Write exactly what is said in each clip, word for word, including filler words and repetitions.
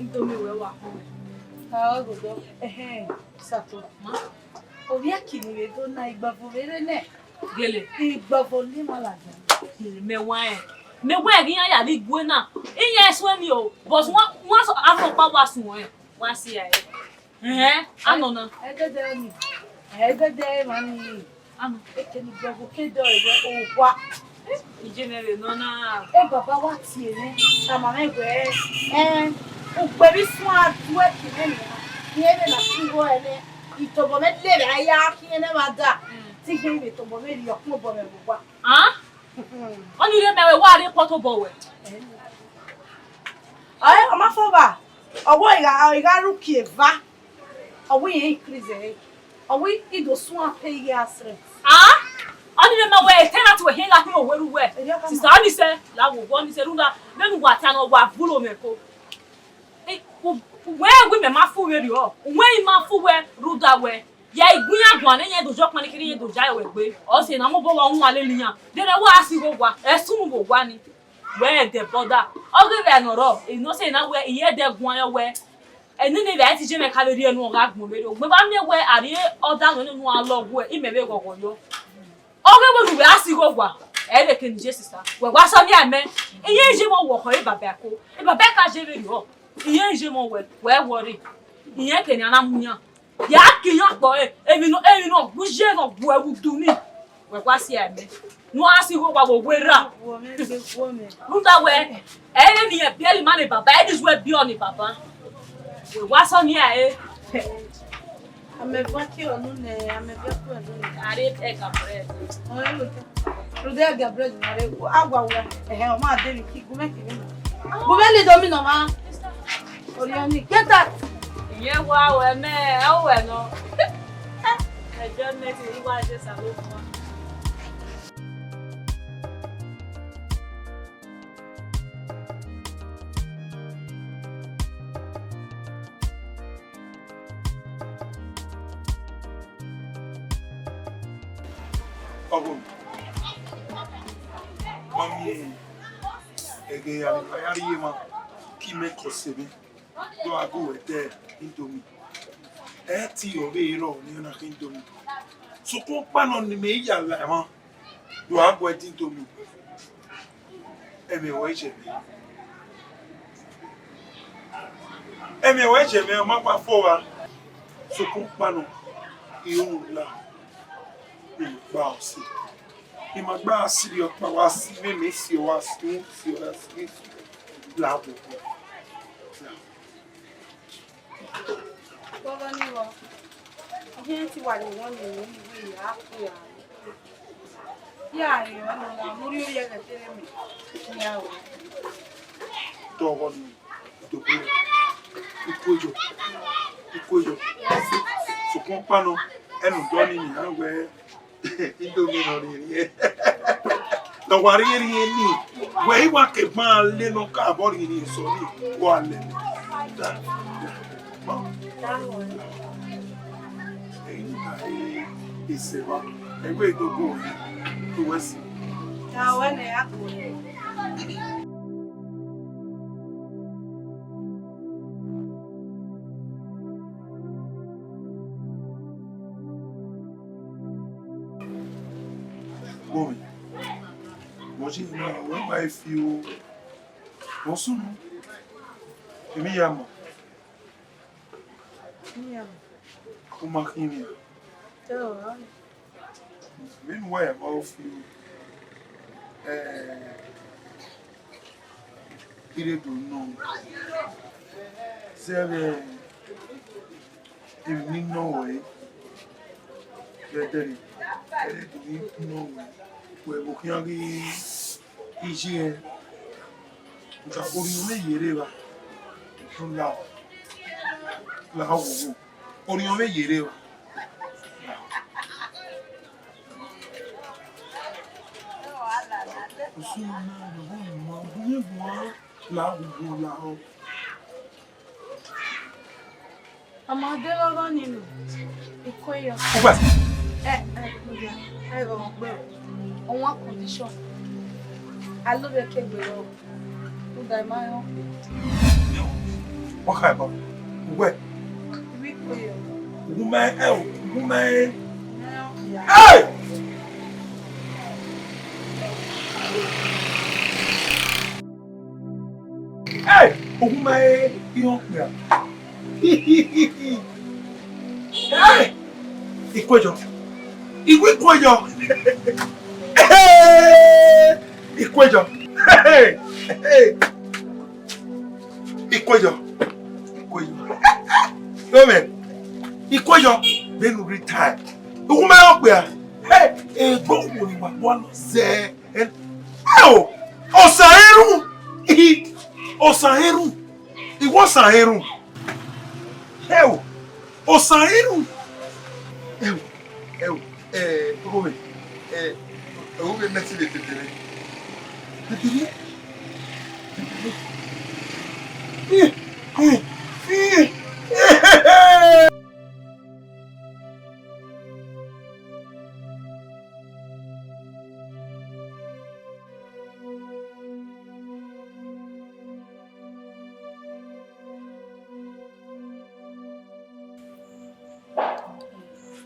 Indomie wẹ wa khuẹ. A, ọ ghodọ. Ẹhẹn, Sato. Ma. Ovbi ẹki ne I vbe do na, igbọvo vbe rre nẹ. Gele. Igbọvo ne ima ladian. Mẹ wa ẹn. Mẹ wa ẹn ghi iran ya vbe igue na. Iran suẹn ni o. But wan, wan sọ, a sọ ọkpa wa suẹn. Wa si a ẹre. Ẹhẹn, anọ na. Ẹgẹdẹ ni. Ẹgẹdẹ emwa ni. Anọ. Ekene igbọvo ke dọe wẹ owa. Iye mwẹ vbe nọ na. E baba wa tie mwẹ, tama mwẹ wẹẹ, ẹn, ukpẹ vbe isuan duẹ ke mwẹ nian. Rẹn vbe na sẹ igho ẹnẹ, itobọ mwẹ lele a ya khian nẹ vbe ada. Mm. Te I gbe vbe tobọ mwẹ rhie ọkpẹn obọ mwẹ vbe owa. Ah? Ọni rre mẹ wẹ wa rre kpọtobọ wẹ. Ẹn. Ọre ọ ma fo ba, ọ wẹ I gha, I gha ru kie eva. Ọ wẹ irẹn increase ẹre. Ọ wẹ I do suẹn pay years rent. Ah? Ọni vbe ma wẹ tenant wẹ hiẹn gha khin owẹ ru wẹ. Erriọ ka ma. Sister, ọni sẹ, la wo wẹ, ọni sẹ rhunmwuda, vbene uwa ta nọ, wa vulo mwẹ ko. Eh, u-, wẹ wẹ mẹ ma fu vberriọ, wẹ I ma fu wẹ rhunmwuda wẹ. Ya igun iran guan ne iran do jọ ọkpẹn ne kherhe iran do jare wẹ gbe. Ọ sẹ ne a mu obọ wa wan lele iran. Deghẹ wa si igho owa, ẹsunu vbe owa ni. Wẹ ẹdẹ bọda. Ọ ghe vbe nọ rọ, enọ sẹ na wẹ, I ye ẹdẹ guan yọ wẹ. Ẹnene vbe a i te je mwẹ ka vbe rhie enu ọ gha gbọn vberriọ. Mẹ wa miẹn wẹ a rhie ọda nọ nene a lọ wẹ, imẹ vbe ghọghọ yọ. Ọ ghe wẹ ne uwẹ a si igho owa, ẹ vbe ke ne Jesu sa. Wẹ wa sọ nia mẹ, I ye je mọ wẹ ọkhọ re baba ẹko. E baba ẹka je vberriọ. I ye je mọ wẹ, wẹ wọrre. Irẹn ke ne a na mu iran. Ya ke iran kpọ, eh, emwi nọ, emwi nọ, gu iye nọ, gu ẹwu du ni. Wẹ wa si a mẹ. Nu a si igho owa vbe owa erha. Guọmwẹ, guọmwẹ. Rhunmwuda wẹ, ẹ i re ne irẹn biẹ ne ima ne baba, ẹ i re uwẹ biẹ ọnii baba. Wẹ wa sọ nia ẹre. Amẹ vaki ọnu nẹ, amẹ vaki ọnu nẹ. A re ẹga bread. Ọ, ẹ wẹ. Rhunmwuda ẹga bread na re, a wa wa. Ẹhẹ, ọ ma de vbe ki, gu mwẹ kiri. Gu mwẹ ni do mi nọ ma. Oriọni, get out! Iyẹn wa wẹ mẹ, ẹ wẹ nọ. Ẹjọ mẹ ti wa je sa lo fun. Ọghọ, ma miẹn ẹghẹ a ya rhie emwa, ke imẹ kọ sẹ mwẹ. Do a gu wẹ ẹdẹ Indomie. Ẹ ti ọ vbe rrọọ ne ọ na khin Indomie. Sokpan ọkpa nọ ne imẹ ya la emwa, do a gu ẹdẹ Indomie. Ẹmwẹ ruẹ jẹ mwẹ. Ẹmwẹ ruẹ jẹ mwẹ, ọ ma kpa fo ra. Sokpan ọkpa nọ, I ru la. I gba ọse. I ma gba siri ọkpa, wa si vbe mẹ si, wa si, si, wa si, la gbogbo. Gọgọ ni vbọ, iye ti wa ye wọn ni wọn ni wẹ ya ku ya. Ya re ọnọ na, mu rhie orhiẹ ghẹ kere mẹ. Ya o. Tọghọ ni, idogbo, ikueyo, ikueyo. Sokpan ọkpa nọ, ẹnu dọ ni ni, a wẹ. Indomie nọ rhiẹnrhiẹn. Ne ọ wa rhiẹnrhiẹn ni, wẹ i wa ke ban le nọ ka vbọ rhiẹnrhiẹn sọ ni, wa lẹ. Isẹ wa, ẹgbẹ idogo, to wẹ si. Gbọmwi, vbọ ye ne uwẹ ma fi o? Vbọ sunu? Emwi ya ma. Iya. U ma khin emwi a? Vbene uwa ya ma fi o, eh, I rre do nọ zẹghẹ emwi ne I nọ ruẹ, vbe ẹdẹrriọ, I rre do nọ ruẹ, wẹ vbe ọ khian ghi iye, orhiọn mwẹ ye rre evba, la, la wo, orhiọn mwẹ ye rre evba. Usun na, ọmọ, ọmọ, ọmọ, la wo, la wo. Ọmọ de ghọghọ ni nọ, ikue yọ. Ugbẹ. Ẹ, ẹ, ẹ, ghọghọ gbe o. Ọwan condition. Alo vbe ke gbe rọ. Uda ma yọ. Wa kha ẹbọ. Uwẹ. Uwu ma ẹ o, uwu ma ẹ. Hey! Hey! Uwu ma ẹ, irẹn okpia. Hey! Ikueyọ. Iwu Ikueyọ. Hey! Ikueyọ. Hey! Hey! Ikueyọ, Ikueyọ. Amen. Ikueyọ, vbene u rhie tae. Uwu ma ẹ okpia. Hey, egbe owo ni wa gua nọ zẹ. Eh, ẹ o, Osaẹnrhun. Ihi, Osaẹnrhun. Iwẹ Osaẹnrhun. Ẹ o, Osaẹnrhun. Ẹ o, ẹ o, eh, ọgọ mwẹ, eh, ọgọ mwẹ, mẹ ti vbe tete rẹ. Tete rẹ. Tete rẹ.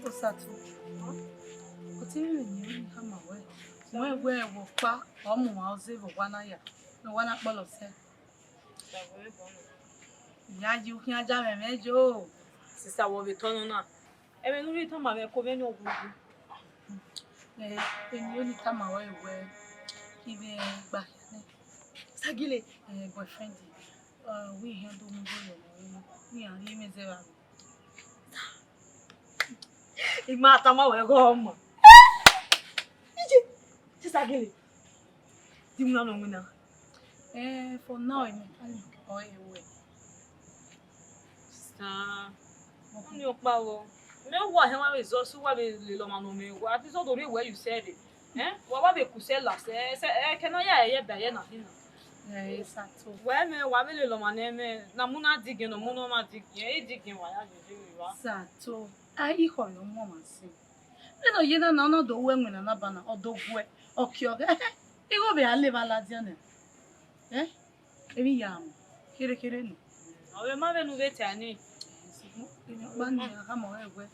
Osatu, ọ te rẹn emwi ne I khama ruẹ, wẹ wẹ vbe ọkpa ọ mu uan ọze vbe owa na ya, ne owa na kpọlọ sẹ. Ya yi ukhian ja mwẹ mwẹ yo. Sista, wẹ vbe tọ nọ na. Ẹmwẹ ne u rhie tama mwẹ, ko mwẹ ni ọghugu. Eh, emwi ne I tama ruẹ wẹ, I vbe gba khian nẹ. Sagile, eh, boyfriend, eh, wẹ iran do mu igho yọ, wẹ iran rhie mwẹ zẹ vbe aro. I ma tama ruẹ ghe ọmọ. Ije, sista gele. Di wina nọ wina. Eh, for now, I mean, I mean, oh, eh, well. Sista, ọni ọkpa vbọ. Mẹ wa hẹ wa vbe zọ su wa vbe lele ọmwa ne ọ mwẹ wa. This all the way where you said it. Eh? Wa wa vbe ku sẹ la sẹ, sẹ, eh, kẹ na ya ẹyẹ ba ẹyẹ na khin na. Eh, Sato. Wẹ mẹ, wa vbe lele ọmwa ne mẹ, na mu na digiẹn, na mu na ma digiẹn, e digiẹn wa ya dede vbe evba. Sato, a i khọe ọmọ ma sin. Vbene ọ ye na na, ọ na do ru ẹwẹn na na ba na, ọ do guẹ, ọ kiọ ghẹ, igho vbe a levba ladian nẹ. Eh? Emwi ya mu, kherhe kherhe nọ. Ọ vbe ma vbene u vbe ta ni. Sokpan emwi ọkpa ni a khama ruẹ wẹ,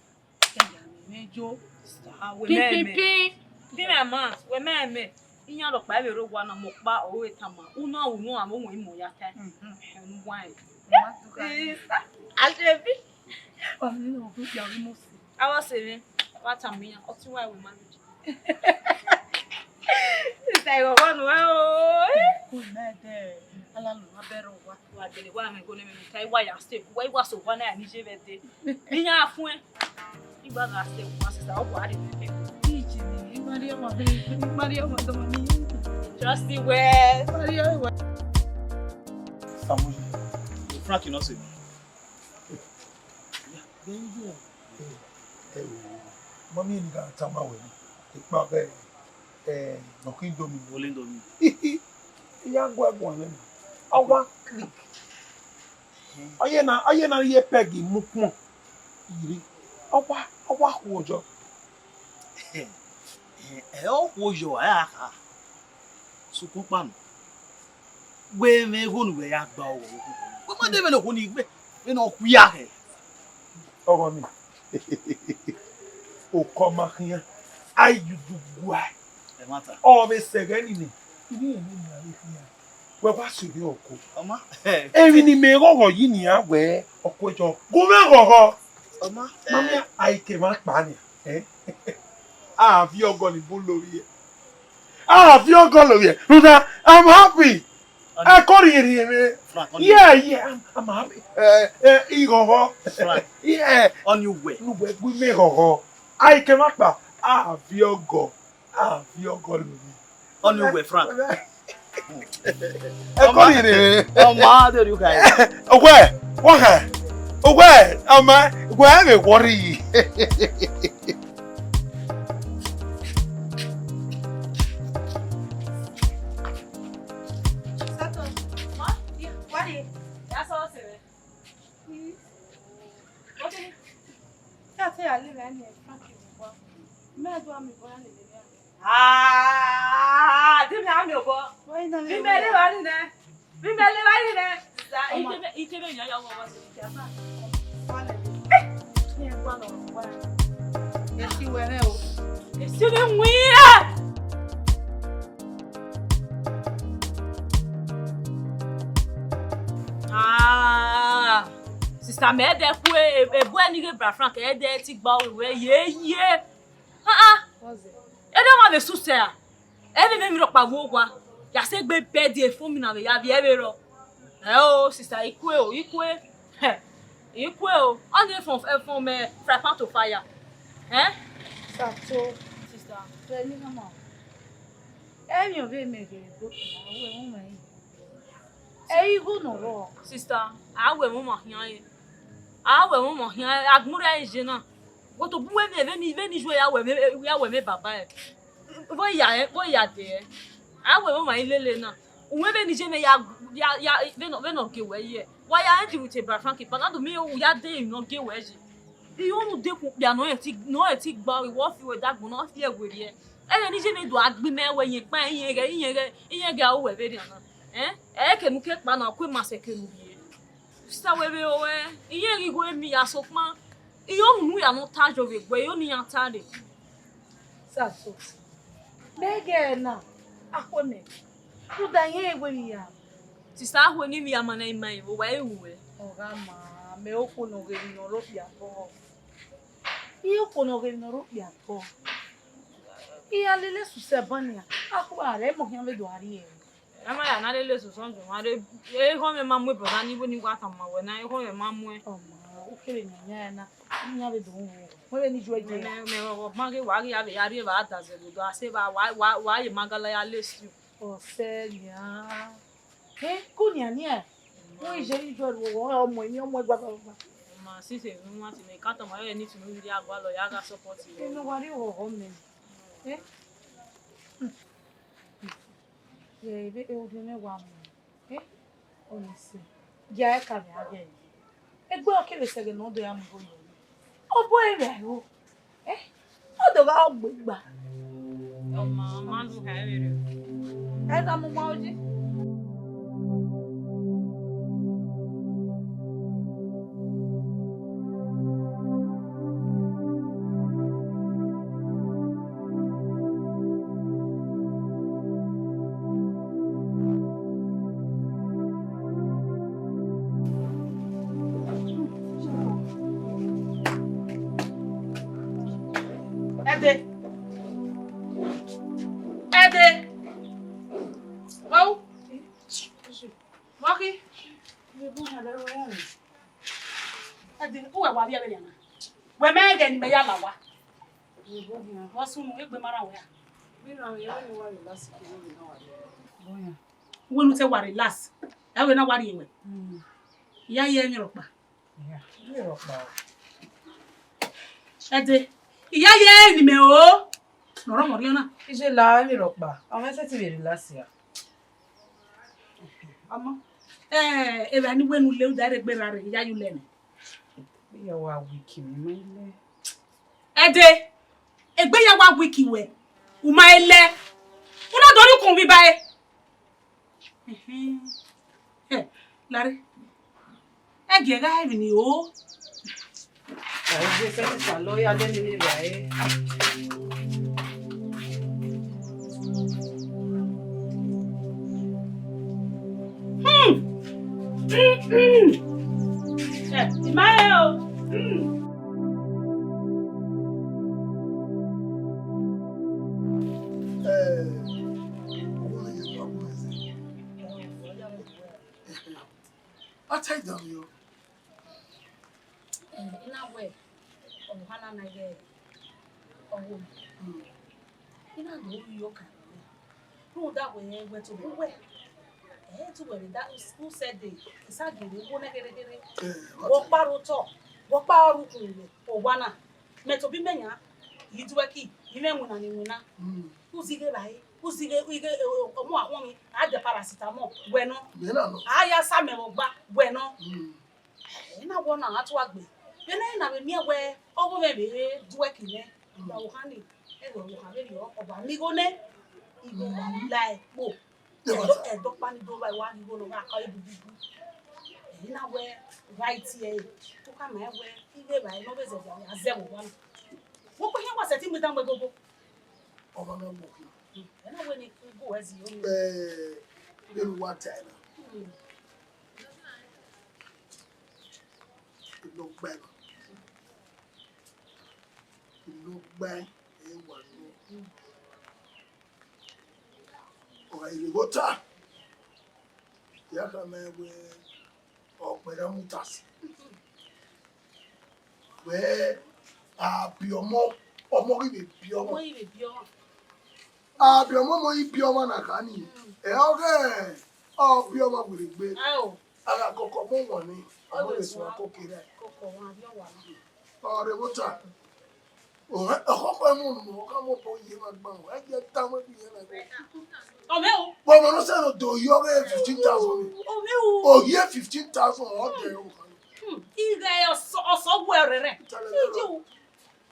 ẹya mwẹ yo. Sista, wẹ mẹ mẹ. Pin, pin, pin. Pin mẹ ma, wẹ mẹ mẹ. Iyan rhọkpa vbe rre owa na, mẹ ọkpa ọre tama. Unu a unu a vbe wọn imọ ya ta. Mhm. Ẹnu wa ẹn. Sista, a se bi. Wa mi ne ọ gbe ya ri mo se. Avbe ọse mwẹ, wa tama iran, ọ te wa wẹ ma lodi. Sista, I ghọghọ nuẹn o. Ku mẹ dẹ, ala nu ma bẹrẹ owa. Wa gele wa mwẹ igho ne mẹ ta, I wa ya stay, wa, I wa sẹ owa na ya ne I ye vbe ẹdẹ. Iran fuẹn. I wa gha stay, wa sista, ọ wa rre vbe ẹdẹ. Ije ni, I ma rhie ọmwa, I ma rhie ọmwa dọmọ ni. Trust you well. I ma rhie ọmwa. Samuel, Frank, you know, say. Mami ni gha tama wẹ na, ekpa ghẹ, eh, nọ khin Indomie. Ole Indomie. I ya guẹ guan mwẹ na. A wa click. Ọ ye na, ọ ye na rhie peg mu ukpọn. Ire. Ọ wa, ọ wa khuo yọ. Ẹ, ọ khuo yọ, ẹ a kha. Sokpan kpanu. Wẹ mwẹ igho ne uwẹ ya gba ọghọ. Wẹ ma de vbene okhuo ni vbe, vbene ọ khuia hẹ. Ọghọ ni. Okọ ma khian. Aiyudu gua. Ẹ ma ta. Ọ vbe sẹ ẹghẹ ni nẹ. Ini eni ni a vbe khian. Wẹ wa sẹ emwi ọko. Ọ ma. Emwi ne imẹ ghọghọ yi nian wẹ ọko jọ. Gu mwẹ ghọghọ. Ọ ma. Mami, a i ke mwa kpa nian. Eh? A viọ ọgọ ni bun lovbiẹ. A viọ ọgọ lovbiẹ. Rhunmwuda, I'm happy. Ẹ ko rhiẹnrhiẹn mwẹ. Frank, ọni. Yeah, yeah, I'm, I'm happy. Eh, eh, I ghọghọ. Frank. Yeah. Ọni uwẹ. Ne uwẹ gu mwẹ ghọghọ. A i ke mwa kpa. A viọ ọgọ. A viọ ọgọ lovbiẹ. Ọni uwẹ, Frank. Ẹ ko rhiẹnrhiẹn mwẹ. Ọ ma de ru ka. Uwẹ, wa ha. Uwẹ, ọ ma, uwẹ, ẹ vbe worry. Sato, ma, ya, wa de, ya sọ ọse rẹ. What is it? Ya te ya lele ẹni ẹ Frank ni wa. Mẹ do ami bọ ya lele ya. Ah, di mi ami obọ. Wa ina le. Bi mẹ le wa ni nẹ. Bi mẹ le wa ni nẹ. Ikebe, ikebe yan ya wọ wọ se ikebe. Esi wẹ rẹ o. Esi ni wi ya. Ah, sister, mẹ ẹdẹ ku ebu ẹni ghe bra Frank ẹdẹ ti gba owe ye ye. Ah ah. Ede wa vbe suse a. Ẹ vbe emwi rhọkpa vbe owa, ya sẹ egbe bed fo mi na vbe ya viẹ vbe rrọọ. Ẹ o, sister, I kue o, I kue. Hẹ, I kue o. Ọnii from, from, eh, fry pan to fire. Eh? Sato. Sister. Tell me, mama. Emwi ọvbehe mẹ ghe do, a wẹ mu ma yi. Ẹ i gho nọ rrọọ. Sister, a wẹ mu ma khian re. A wẹ mu ma khian re, agbọn rẹ je na. Wẹ tobọ uwẹ vbe, vbene, vbene iye ya wẹ mwẹ, ya wẹ mwẹ baba ẹre. Vbe ọ ya, vbe ọ ya dee? A wẹ mwẹ ọmwa i lele na. Uwẹ vbene iye mwẹ ya, ya, ya, vbene, vbene ọ gie wẹ ye. Wa ya end with a bra Frankie, but na do me u ya de emwi ne ọ gie wẹ yi. Iye unu dekun okpia ne ọ rẹn ti, ne ọ rẹn ti gba ọre, wẹ ọ fi wẹ dagbọn, ne ọ fi ẹre werriẹ. Ẹghẹ ne iye mwẹ do a gbe mẹ wẹ, iyẹn kpa, iyẹn ghẹ, iyẹn ghẹ, iyẹn ghẹ a ru wẹ vberriọ na. Ẹn? Ẹ kẹ ne u ke kpa na, ọ kue ma sẹ ke ne u rhie. Sista wẹ vbe ro wẹ, iyẹn ghi gho emi ya sokpan, iye unu ya ne ọ ta yo vbe egbe, iye ne iran ta re. Saso, mẹ ghẹ na, akhue mẹ, rhunmwuda irẹn wẹ emwi ya. Sista, akhue ne imwi ya ma na ima ẹre, wa i ru wẹ. Ọ gha ma, mẹ okhuo ne ọ ghe emwi ne ọ rre okpia obọ. Iye okhuo ne ọ ghe emwi ne ọ rre okpia obọ. I ya lele sẹ usẹ ban nian, akhue a rẹ emọ khian vbe do a rrie. Ẹ ma ya na lele sẹ usẹ ọdọ mwa rre, ekhọe mwẹ ma muẹn brother ni vbene I wa tama wẹ na, ekhọe mwẹ ma muẹn. Ọ ma, u kere yan yan na, iran vbe do ru wẹ, wẹ vbene I ju ẹe Mẹ, ye. Mẹ, mẹ, ọ ma ghe wa ghi ya vbe ya rrie evba a da zẹ vbe odọ, a sẹ evba, wa, wa, wa ye ma gala ya lesi. Ọ sẹ nian. Ẹ, ku nian nian. Wẹ je ni ju ẹe ru wẹ, ọ mu emwi, ọ mu ẹgba gba gba. Ma sisi emwi wa ti mẹ ka tama ẹre ni tunu rhie a gualọ ya gha support wẹ. Emwi wa rrie oghọghọ mẹ. Ẹ? Ye, ebe, e, ovbi mwẹ wa mu. Eh? Ọnii sẹ. Gia ẹka vbe a ghẹ. Egbe ọ kere sẹ ẹghẹ ne ọ do ya mu igho yọ. Ọ bu ẹre vbe aro. Eh? Ọ do gha gbe gba. Ọ ma, ọ ma nu hẹ vberriọ. Ẹ na mu ma oji. Ẹdẹ. Ẹdẹ. Wau. Waki. Ẹdẹ, uwẹ wa vbiẹ vberriọ na. Wẹ mẹ ẹghẹ ne imẹ ya la owa. Vbe sunu, egbe ma rran wẹ a. Wẹ ne u te wa relax. Ẹ wẹ na wa rrie wẹ. Ya ye emwi rhọkpa. Ẹdẹ, I ya ye emwi ne imẹ ro. Ne ọ rọ mwẹ orhiọn na. Iye la emwi rhọkpa. Ọ mwẹ sẹtin vbe relax a. Ọmọ, eh, evba ni wẹ ne u le, u da rre egbe ra rre, I ya ye u lẹ nẹ. Egbe ya wa weak, u ma lẹ. Ẹdẹ, egbe ya wa weak wẹ, u ma lẹ. U na do rhie ukun vbe iba ẹre. Ẹhẹn. Ẹ, lare. Ẹ gie gha emwi ni o. Ẹ, ẹ, sẹtin sa lọ ya de ni ni ra ẹre. Hmm. Hmm, hmm. Ẹ, I ma rẹn o. Hmm. Ọ te dọghe o. Eh, I na wẹ, ọ ha na na ye ọgho. Mm. I na do ru oka rẹ. Rhunmwuda wẹ, wẹ tobọ uwẹ. Eh, te uwẹ vbe da, u sẹ de, I sa gele wo nẹ ghereghere. Eh, ọ Wọ te- kpa rre otọ, wọ kpa rre ukun vbe owa na. Mẹ tobọ imẹ yan, I duẹ ki, I mwẹ iwinna ne iwinna. Mm. U zighe evbare, u zighe ighe, eh, ọmọ ahọn mi, a dẹ paracetamol, wẹ nọ. Mẹ na nọ. A ya sa mẹ vbe ọgba, wẹ nọ. Mm. Ena wọ na a tua gbe. Vbene na vbe miẹn wẹ ọgho mwẹ vbe duẹ ki nẹ, mm, wa wo khan ni, ẹghẹ wo khan vberriọ, ọ wa mi igho nẹ, igho wa la ẹkpo. Ẹdọ, ẹdọ ọkpa ni do vba wa ghi igho nọ gha ka ebububu. Ena wẹ right here, u ka ma wẹ ighe evbare ne ọ vbe zẹdẹ a zẹ vbe owa na. Wo kpe hiẹn wa sẹtin mu dan mu ẹgogo. Ọmọ na mu okhin. Ena wẹ ne I gu ẹzi yo. Eh, vbene uwa ta na. Hmm. Ilo gba na. Ilo gba e wa nọ. Ọ gha rre vbe ota, ya khama wẹ ọ kpẹrẹ mu ta si. Wẹ a biẹ ọmọ, ọmọ ghi vbe biẹ ọmọ. Ọmọ ghi vbe biẹ ọmọ. A biẹ ọmọ, ọmọ ghi biẹ ọmọ na kha ni. Ẹ ọghe ọ biẹ ọmọ werriegbe. Ao. A gha kọkọ ọmọ wan ni, ọmọ vbe suẹn koko rẹ. Kọkọ wan, a biẹ ọmọ wan. Ọ rre vbe ota. Ọkhọkhọ ẹmwẹ unu, ọ ka mọ obọ ye na gba, ẹ jẹ ta wẹ bi ye na gba. Ọ mẹ o. But ọmọ nọ sẹ ne do yọ ọghe fifteen thousand. Ọ mẹ o. Ọ ye fifteen thousand, ọ dẹ o. Hmm, ighe ọsọ, ọsọ wẹ rẹrẹ. Tẹlẹ ije o.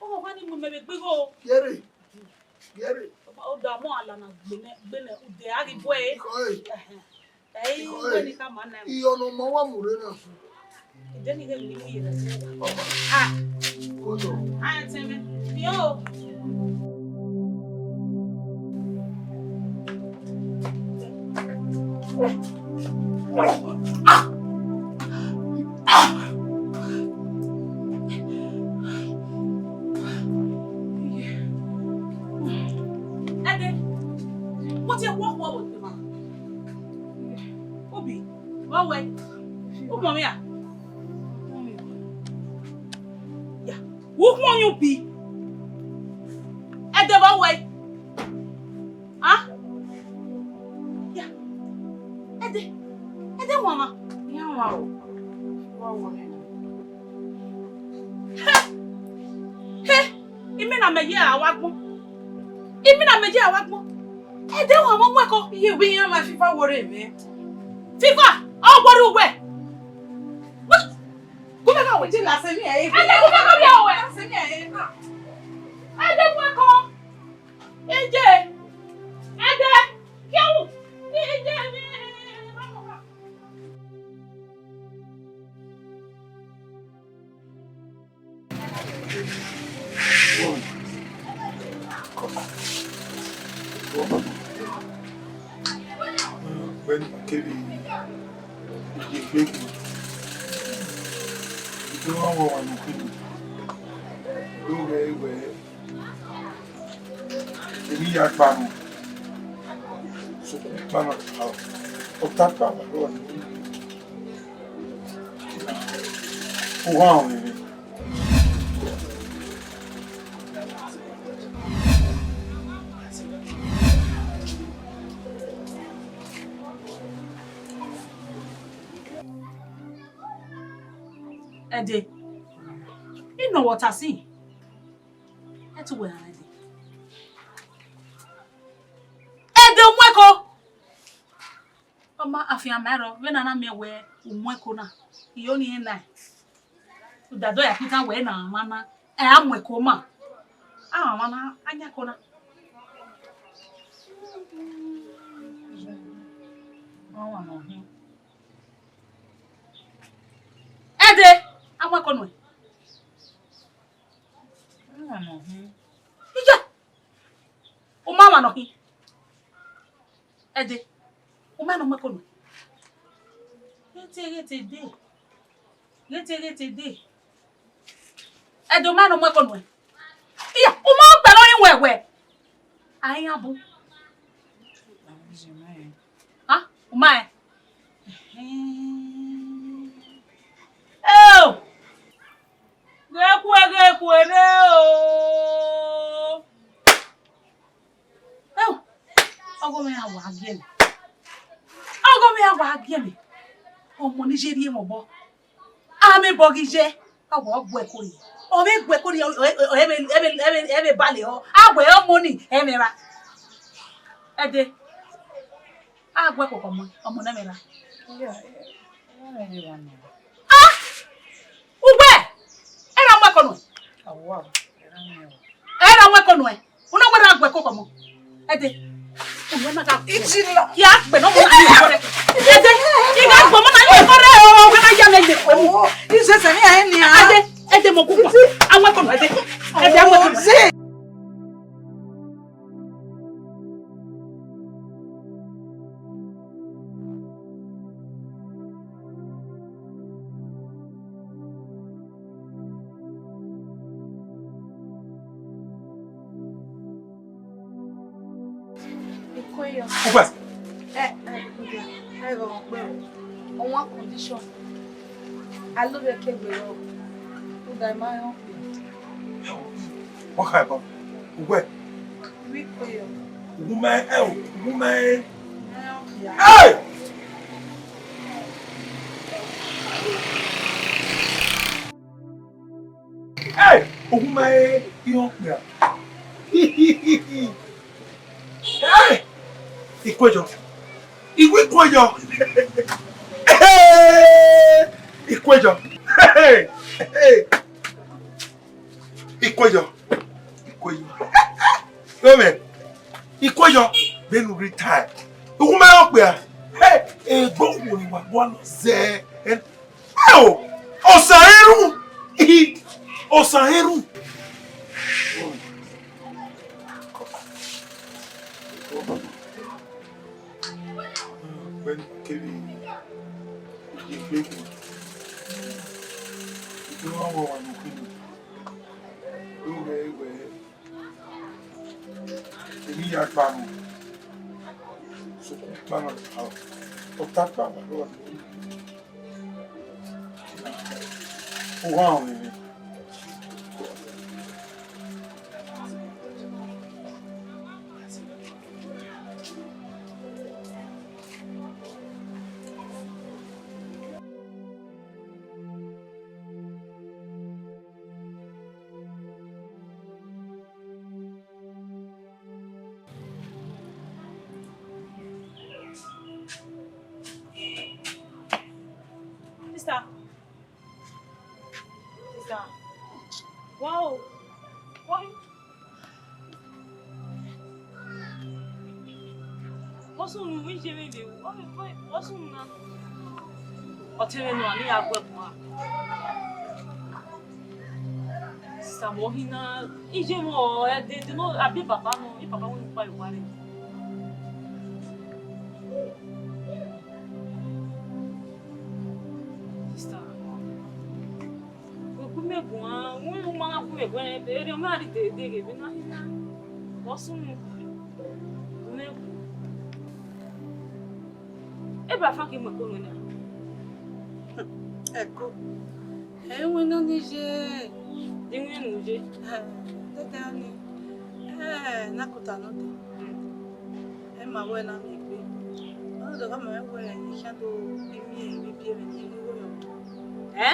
Ọ wa ni mu mẹ vbe gbe igho. Yẹrẹ. Yẹrẹ. Ọ da mọ ala na gbele, gbele, ude a ghi bu ẹre. Ikọ ẹ. Ẹhẹn. Ẹ i wẹ ni ka ma na. Iyọ ne ọ ma wa mu rre na. Ide ni ghe mi ni ye. Ah. Kodo. Ah, ẹ tẹ mẹ. Yo. Ẹdẹ, wọ́n ti wọ́ wọ́ wọ́ pé màmá. Obi, wá wẹ. Ó mọ̀ mí à? Ya, wọ́n kún ọyún bi. Ẹdẹ wá wẹ. Ah? Ya. Ẹdẹ. Ẹdẹ wan ma. Iran wan o. Wa wọ nẹ. He. He. Imina mẹ ye a wa gbọn. Imina mẹ ye a wa gbọn. Ẹdẹ wan ma mu ẹko. Iye bi iran ma fifa wọre mẹ. Fifa, ọ wọre uwẹ. What? Kúmẹ ká wẹ. Ti la sẹ mi ẹ. Ẹdẹ kúmẹ ká wẹ. La sẹ mi ẹ. Ẹdẹ mu ẹko. Eje, ẹdẹ, kẹwu, eje mi. Ọgbẹni Kevin, ìdí ìgbégun, ìdí wọn wọ wà nìkejì, ló wẹ wẹ. Emwi ya gba nọ. Sokpan gba nọ. Ọ ta gba nọ. Uhan ọnrẹn. Ẹdẹ, I nọ wẹ ọta sin. Ẹ tu wẹ rran Ẹdẹ. Ẹdẹ, u mu ẹko. Ọ ma afian ma rrọọ, vbene a na miẹn wẹ u mu ẹko na, I ho ni rẹn na. Udadọ ya kpitan wẹ na mwa na, ẹ a mu ẹko ma. A mwa na, a yan ẹko na. Ẹdẹ, a mu ẹko nuẹn. Iya, u ma mwa nọ khin. Ẹdẹ, u ma nọ mu ẹko nuẹn. Ghete, ghete de. Ghete, ghete de. Ẹdẹ, u ma nọ mu ẹko nuẹn. Iya, u ma kpẹlẹ ọnii wẹwẹ. A i yan bun. Ha? U ma rẹn? Eo! Ghe kue, ghe kue rre o. Eo! Ọgọ mwẹ ra wa gie mwẹ. Ọgọ mwẹ ra wa gie mwẹ. Ọmọ ni ye rhie mwẹ obọ. A mwẹ bọ ghi ye. A wẹ ọ gu ẹko rhie. Ọ vbe gu ẹko rhie, ọ, ọ, ọ, ẹ vbe, ẹ vbe, ẹ vbe, ẹ vbe bale ọ. A wẹ ọmọ ni, ẹ mwẹ ra. Ẹdẹ. A gu ẹko khọ ọmọ, ọmọ ne ẹ mwẹ ra. Iya, ẹ, ẹ, ẹ, ẹ, ẹ, ẹ. Ah! Uwẹ! Ẹ ra mu ẹko nuẹn. Awa, ẹ ra mu ẹko. Ẹ ra mu ẹko nuẹn. Una wẹ ra gu ẹko khọ ọmọ. Ẹdẹ. Uwẹ na gha gu. Ijila. Ya gbe nọ mọ na ni ẹko rẹ. Ẹdẹ. I gha gbe ọmọ na ni ẹko rẹ o. Wẹ na ya Ẹdẹ, oh, Jesus, ẹmí a hẹ nian. Ẹdẹ, ẹdẹ mọ kúkú. Àwọn ẹkọ nọ ẹdẹ. Ẹdẹ àwọn ẹkọ nọ. Ikoyo. Ugbẹ. Eh, eh, ugbẹ. Eh, ugbẹ. On one condition. Alobiẹkegbe rrọọ. Uda ima rẹn okpia. Ọ kha ẹbọ. Ugbẹ. Ikoyo. Ugbẹ, eh, ugbẹ. Hey! Hey! Ugbẹ, eh, irẹn okpia. Hey! Ikoyo. Iwẹ Ikoyo. Hey! Ikoyo. Hey! Hey! Ikoyo. Ikoyo. Amen. Ikoyo. Vbene u rhie tae. Uwu mẹ okpia. Hey! Egbe wo ni wa gua nọ zẹ. Eo! Osa erhunmwu! Osa erhunmwu! Kevbe ye egbe khuan, I do rhan uwa ne okhuo, do ghẹ wẹ, emwi ya gba mwẹ, sokpan gba mwẹ, ọ ta gba mwẹ, ọ rọ. Uwa ọnrẹn. Sister. Sister. Wow. Why? What's on we je me be? What's on na? Ọ te vbe nọ, a ni ya gu ẹkun a. Sista, vbe ọ hin na, iye mwẹ ọ, ẹdẹ, ẹdẹ nọ, a biẹ papa nọ, I papa wẹ ne u kpa ye owa rre. Sista, wẹ gu mẹ guan, wẹ u ma na gu mẹ guan, erriọ ma rhie dede ghe vbe na hin na, vbe ọ sunu, gu mẹ guan. Eba Frank mu ẹko nuẹn na. Ẹko? Ẹ i winna ne I ye. De winna ne u ye? Ẹ, dede ọnii. Ẹ, ne a kota nọ dee. Ẹ ma wẹ ne a miẹn egbe. Ọ na do khama mwẹ wẹ I khian do miẹn emwi biẹ mwẹ ne I mu igho yọ. Ẹ?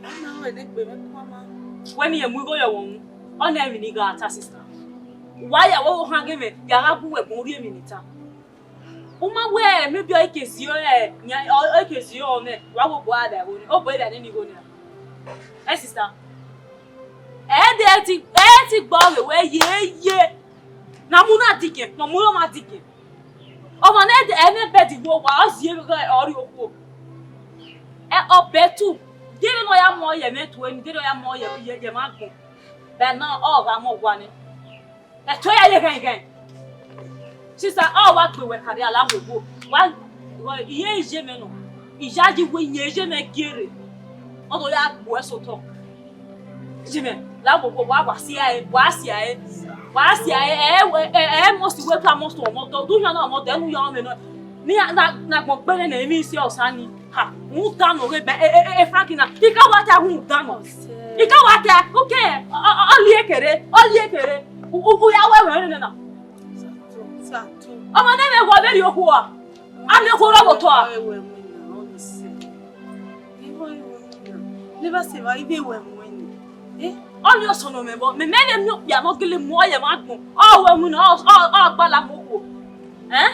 A na wẹ ne egbe mwẹ guan ma. Wẹ ne irẹn mu igho yọ vbe unu? Ọna emwi ne I gha ta, sista. Wa ya wẹ ohan ghe mwẹ, ya gha gu wẹ gbọn, u rhie emwi ne I ta. U ma wẹ, maybe ọ i ke ziẹ ọre, ọ i ke ziẹ ọre nẹ, wa wẹ obọ a da igho nẹ, obọ a da nene igho nẹ. Eh, sista. Ẹ dẹ ti, ẹ ti gba ọghe wẹ ye, ye. Na mu na digiẹn, na mu na ma digiẹn. Ọmwa ne ẹ nẹ bed vbe owa, ọ ziẹ vbe ọ rrie okhuo. Ẹ, ọ bed tu. Deghẹ ne ọ ya mu ọre ye ẹmwẹ tuẹ ni, deghẹ ne ọ ya mu ọre ye, ye, ye ẹmwẹ agbọn. Bẹ na, ọ gha mu owa nẹ. Ẹto ya ye ghẹn ghẹn. Sista, ọ wa gbe wẹ kharria la mu egbe. Wa, wa, iye iye mẹ nọ. Iya yi wẹ iye iye mẹ gie rre. Ọ do ya gbe ẹse otọ. Jimẹ, la mu egbe, wa, wa sia ẹre, wa sia ẹre. Wa sia ẹre, ẹ, ẹ, ẹ, ẹ, must wake up, must ọmọ, do, do yan na ọmọ, dẹ nu ya ọmọ nọ. Ni na, na gbọn gbẹrẹ nẹ, emwi si ọsa ni. Ha, rhunmwuda nọ ghe bẹ, e, e, e, e, Frankie na, I ka wa ta rhunmwuda nọ. I ka wa ta, okay, ọ, ọ, ọ, ọ lie kere, ọ lie kere. U, u, u ya wẹ ẹmwẹ nene na. Ọmọ ne ẹmwẹ wa vberriọ okhuo a? A miẹn okhuo rre ọvbotọ a? Never say, why they were winning? Eh? Ọnii ọsọnọ mẹ vbọ, mẹ, mẹ vbe miẹn okpia ne ọ gele mu ọre ye ẹmwẹ agbọn. Ọ wẹ winna, ọ, ọ, ọ gbala mu okhuo. Eh?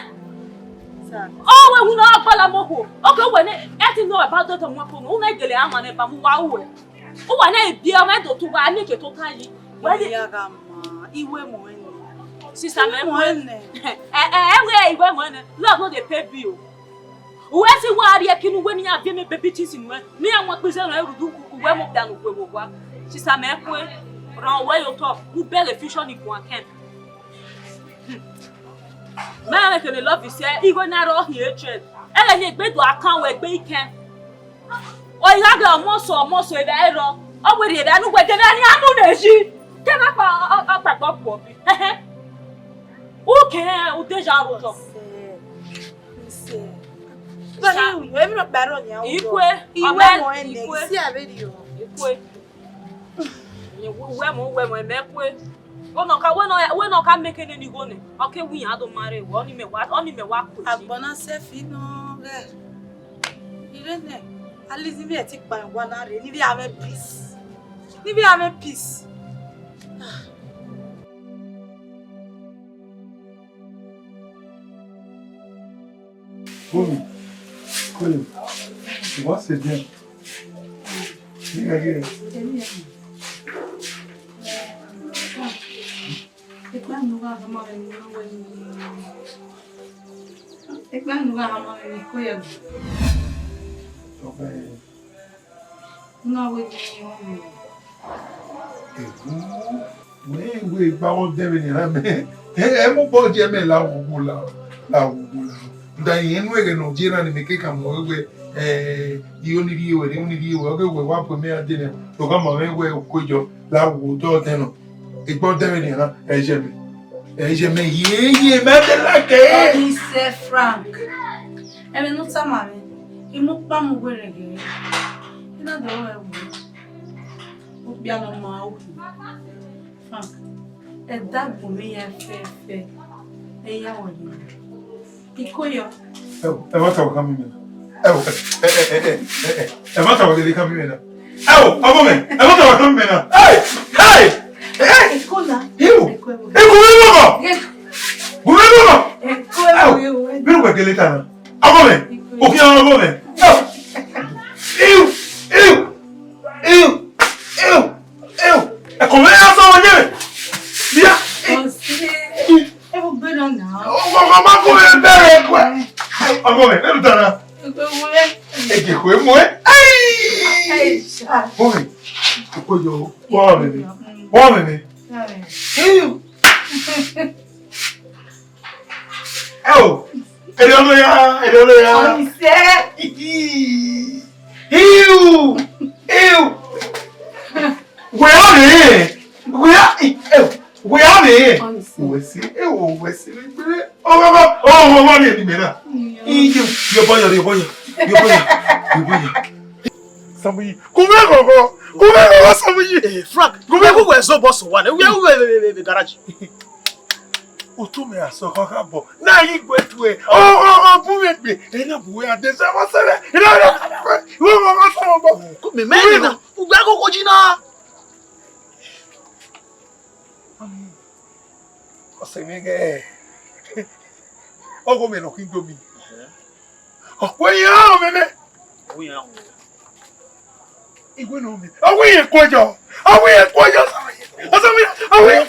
Sir. Ọ wẹ winna, ọ gbala mu okhuo. Okay, uwẹ ne, ẹ ti nọ ẹba dọdọ mu ẹko nọ, u na gele a ma nẹ ba mu wa uwẹ. Uwa na biẹ ọmwa do tu uwa, a miẹn ke tota yi. Wẹ ni ya gha ma, I wẹ mu ẹnẹ. Sista, mẹ mu ẹnẹ. Ẹ, ẹ, ẹ wẹ I wẹ mu ẹnẹ. Love no dey pay bill. Uwẹ si wa rhie ẹki ne uwẹ ne iran viọ mẹ baby things nuẹn, ne iran wọn kpizẹ nuẹn rhunmwuda uwẹ mu ọkpia ne ukhu vbe owa. Sisa mẹ kue, rhan uwẹ ye otọ, u bẹghe future ni guan kẹn. Mẹ rẹn kene love sẹ igho na rọ hin etrẹ. Ẹghẹ ne egbe do akan wẹ egbe ikẹn. Ọ i gha ghe ọmọ sẹ ọmọ sẹ evba i rrọọ, ọ werriẹ evba ne uwẹ de evba ne iran mu ne yi. Ke na kpa ọkpẹkpẹ ọkpọ bi. U kẹrẹ u deja aro otọ. Ikue, amen, ikue. Ikue. Uwẹ mọ, uwẹ mọ, ẹmẹ kue. Wẹ nọ ka, wẹ nọ, wẹ nọ ka make nene igho nẹ, ọ ke wẹ iran do ma rre, ọ ni mẹ wa, ọ ni mẹ wa kue. Agbọn na sẹfi nọ ghẹ. Ire nẹ, at least ni vbe ẹtin kpa wa na rre, ni vbe have peace. Ni vbe have peace. Mummy, Colin, what's the deal? Yeah, yeah. Ekpa ne u gha hama mwẹ ne u wẹ ne, ekpa ne u gha hama mwẹ ne Ikoya. Okay. Na wẹ ne ọ mwẹ. Ewu, wẹ wẹ gba wọ dẹ vbe ne ra mẹ. Ẹ, ẹ mu bọ je mẹ la wu wu la, la wu wu la. Nda yẹn nu ẹghẹ nọ je na ne mẹ ke ka mọ wẹ, ẹ, iyo ni rhie wẹ, iyo ni rhie wẹ, ọ ghe wẹ wa bu mẹ a de nẹ, ọ gha ma mwẹ wẹ Ikoya la wu dọ dẹ nọ. Egbe ọdẹmwẹ nian na, ẹ i ye mẹ. Ẹ i ye mẹ, ye, ye, mẹ te like. Ọni sẹ Frank. Ẹmwẹ ne u tama mwẹ, I mu kpa mu werriẹ ghe. I na dọlọ ẹvbo. Okpia ne ọ ma ru. Frank, ẹdẹ agbọn mwẹ ya fẹfẹ. Ẹ ya wọ ye. Ikoya. Ẹ, ẹ ma ta wẹ ka miẹn mẹ na. Ẹ, ẹ, ẹ, ẹ ma ta wẹ ka miẹn mẹ na. Ẹ o, ọmọ mẹ, ẹ ma ta wẹ ka miẹn mẹ na. Hey! Hey! Hey! Ikoya. Iwu! Ikoya. Ikoya mama! Ikoya mama! Ikoya. Ẹ o, bí o gbẹ̀gẹ̀ lẹ́tà náà. Ọmọ mẹ, òkè ọmọ mẹ. Ẹ o. Iwu! Iwu! Iwu! Iwu! Ew, ẹ kọ mẹ ya sọ ọmọ yẹn. Bia. Ọsẹ. Ẹ wo gbẹdọ na. Ọmọ, ọmọ, ọmọ, kò mẹ bẹrẹ ẹkọ. Ọmọ mẹ, ẹ lù tara. Ẹ jẹ kò mọ ẹ. Ai. Ai, sha. Ọmọ mẹ, kò jọ, wọ́n mẹ mi. Wọ́n mẹ mi. Ew. Ẹ o, èrè ọlọ́yà, èrè ọlọ́yà. Ọ̀nìṣẹ́. Iu, iu. Wẹ a rè é, wẹ a, ẹ, wẹ a rè é. Ọ̀nìṣẹ́. Wẹ sí, ẹ o, wẹ sí, wẹ gbére. Ọmọ, ọmọ, ọmọ, ọmọ, ọmọ, ọmọ, ọmọ, iye, yọ bọyọ, yọ bọyọ, yọ bọyọ, yọ bọyọ. Samuyi, kò mẹ gọgọ, kò mẹ gọgọ, Samuyi. Eh, Frank, kò mẹ gọgọ, ẹ zọ bọ sọ wa nẹ, wẹ, wẹ, wẹ, wẹ, garage. Otu mẹ asọ kọ ka bọ. Na yi gbe tu ẹ. Ọ, ọ, ọ, bu mẹ gbe. Ẹ na bu wẹ ade sẹ wọ sẹrẹ. Ẹ na, ẹ na, wẹ, wẹ, wẹ, sọ wọ bọ. Mẹ, mẹ, na, u gba koko ji na. Ọsẹ mwẹ ghẹ. Ọgho mẹ nọ khin do mi. Ọkpẹ yan ọmẹmẹ. Ọwẹ yan ọmẹmẹ. Igwe nọ mẹ. Ọwẹ yan kọjọ. Ọwẹ yan kọjọ. Ọsẹ mi. Ọwẹ yan.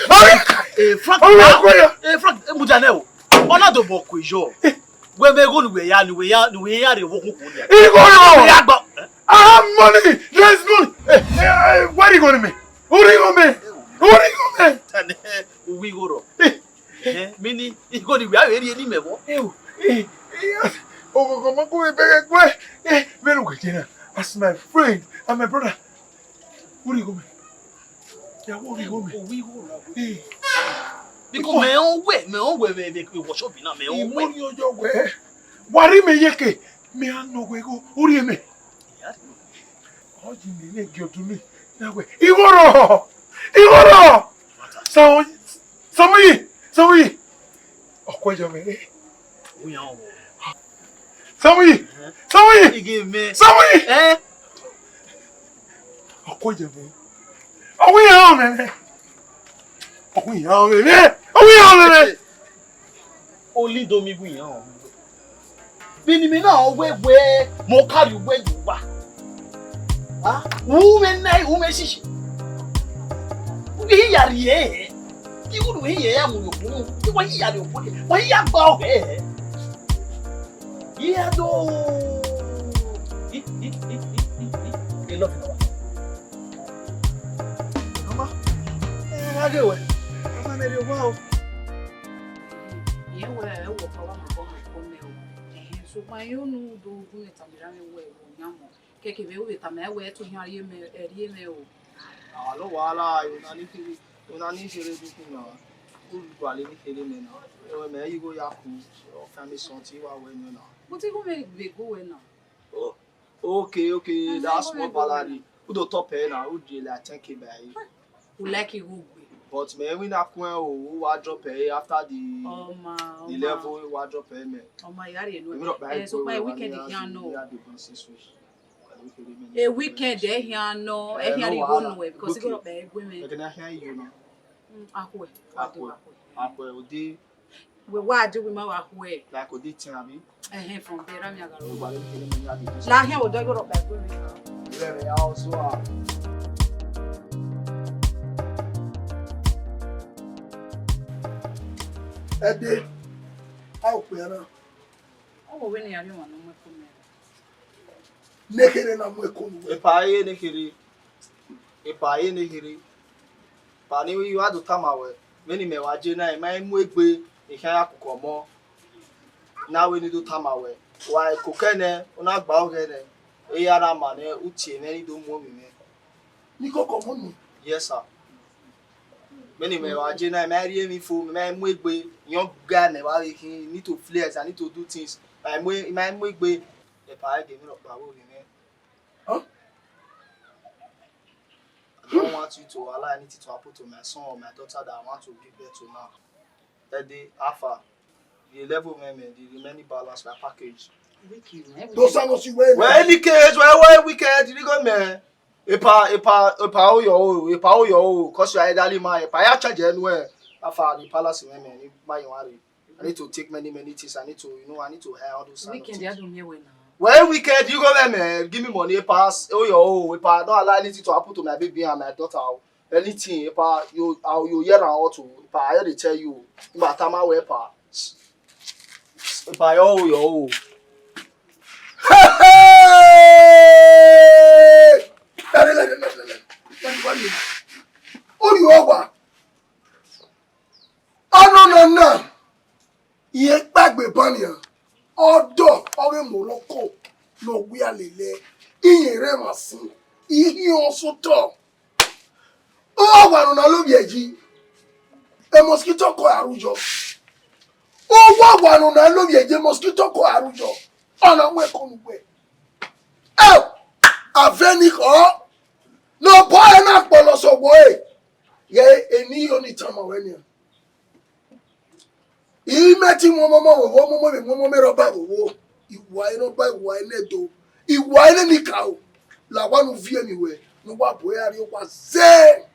Ọwẹ yan. Eh, Frank. Ọwẹ yan kọjọ. Eh, Frank, eh, mudia nẹ o. Ọna do bọ kọjọ. Wẹ mẹ go nuwe ya, nuwe ya, nuwe ya rre wo koko ya. Igwe nọ. Ya gba. I have money. There is money. Eh, eh, eh, where you going, man? Where you going, man? Where you going, man? Tane, uwi goro. Eh, mini, igho ni wẹ a vbe rhie ne imẹ vbọ. Ewu, eh, eh, oghọghọ ma gu vbe bẹghe ẹguẹ. Eh, vbene u ghe na, as my friend and my brother. Urhi igho mẹ. Ya wo urhi igho mẹ. Owi igho ra. Eh. Because mẹ ọ wẹ, mẹ ọ wẹ vbe, vbe, vbe workshop na, mẹ ọ wẹ. Imoni ọjọ wẹ. Wa rhie mẹ yeke, mẹ a nọ wẹ igho, urhi mẹ. Ọ yi mẹ ne gie ọdun ni, na wẹ, igho rọ, igho rọ. Samuyi, Samuyi, Samuyi. Ọkọ ẹjọ mẹ. Samuyi, Samuyi, Samuyi. Ọkọ ẹjọ mẹ. Ọwọ iran ọmẹ mẹ. Ọwọ iran ọmẹ mẹ. Ọwọ iran ọmẹ mẹ. Olidomi wi yan. Vbene imẹ na ọ wẹ wẹ mẹ ọ ka rrie uwẹ ye owa. Ah, u mwẹ na, u mwẹ shishi. U ghi ya rrie ẹre. Igho ne u ghi ya mu ye okhuo, wa ghi ya rrie okhuo, wa ghi ya gba ọghẹ. Iye do. I, I, I, I, I, I. I love you, Mama. Mama, eh, I dey well. Mama, me dey well. Iye wẹ, ẹ wọ ọkpa wa mọ ọmọ ko nẹ o. Ẹhẹn, sokpan iye unu do gun ne tama erha mwẹ wẹ, wẹ ọ yan mọ. Kẹkẹ vbe u vbe tama ẹre wẹ, ẹto hia rhie mẹ, ẹ rhie mẹ o. Ah, no wahala, una ni kere, una ni kere dukhunmwu na. U gualọ ni kere mẹ na. Ẹ wẹ mẹ i ghi ya ku, ọ fian mẹ sọn te I wa wẹ nẹ na. But I gu mwẹ vbe gu wẹ na. Oh, okay, okay, that small baladi. U do top ẹ na, u dey like ten K by. U like igho gbe. But mẹ winna kuen o, u wa drop ẹ after the, ọma, the ọma, level, u wa drop ẹ mẹ. Ọma, ya rhie enu. Èmi rọ pa ẹ, so pa weekend khian nọ. A weekend ẹ khian nọ, ẹ khian rhie igho nuẹ, because igho rọ pa ẹ gue mwẹ. Ẹ kẹ na khian iyo na. Mm, akhuẹ. Akhuẹ. Akhuẹ, ode. Wẹ wa do, wẹ ma wa khuẹ. Like ode ten, abi? Ẹhẹn, from there, ami aga ro. Wa le kele mi ya di. La hian odọ igho rọ pa gue mwẹ. Ẹ rẹ ya ọzọ a. Ẹdẹ, a ò pè ẹran. Ọ wẹ ne a rhie ọmwa ne ọ mu ẹko mẹ. Nekherhe na mu ẹko nuẹ. Epa ẹre nekherhe. Epa ẹre nekherhe. Epa ne I wa do tama wẹ, vbene imẹ wa je na, I ma mu egbe, I khian ya koko ọmọ. Na wẹ ne I do tama wẹ, wa koko ẹnẹ, u na gba ọghẹ nẹ, eya na ma nẹ, u tie mwẹ ne I do mu ovbi mwẹ. Ni koko ọmọ nẹ? Yes, sir. Vbene imẹ wa je na, I ma rhie emwi fo, I ma mu egbe, iyọn ga mẹ wa vbe khin, I need to flex, I need to do things. I ma mu, I ma mu egbe, epa ẹre gie emwi rhọkpa vbe ovbi mwẹ. Huh? I don't want you to allow anything to happen to my son or my daughter that I want to give birth to now. Ẹdẹ, how far? The level, man, man, the remaining balance, my package. Wicked, man. Those are not you wear. Well, any case, well, well, wicked, you go, man. Epa, epa, epa, oh, yo, oh, epa, oh, yo, oh, 'cause you are elderly man, epa, ya charge anywhere. How far the palace, man, man, you buy your worry. I need to take many, many things. I need to, you know, I need to hire all those kind of things. Weekend, I don't hear well now. Well, weekend, you go there, man. Give me money, epa, oh, yo, oh, epa, don't allow anything to happen to my baby and my daughter, oh. Anything, epa, you, how you hear and what to, epa, I dey tell you, epa, tama we, epa. Epa, yo, yo. Hey, hey! Lale, lale, lale, lale. Lale, lale. Ori owa. Ọnọna na, irẹn kpaegbe ban nian, ọdọ ọghe Morocco ne ọ wia lele, irẹn rre emwa sin, I hiọn sotọ. Uwa wa ne ọ na lovbiẹ yi, e mosquito coil aro yọ. Uwa wa ne ọ na lovbiẹ yi, e mosquito coil aro yọ. Ọ na mu ẹko ne uwẹ. Ẹ, avẹnikhọ ne obọ ẹre na kpọlọ sẹ owo ẹre. Ghẹ eni yo ni tama wẹ nian. I mẹ te mu ọmọmọ vbe owo, ọmọmọ vbe mu ọmọmọ rhọba vbe owo. I wa ẹre ne ọba, I wa ẹre ne ẹdo, I wa ẹre ne enikaro. La owa ne u viọ emwi wẹ, ne uwa bu ẹre rrie owa zẹ.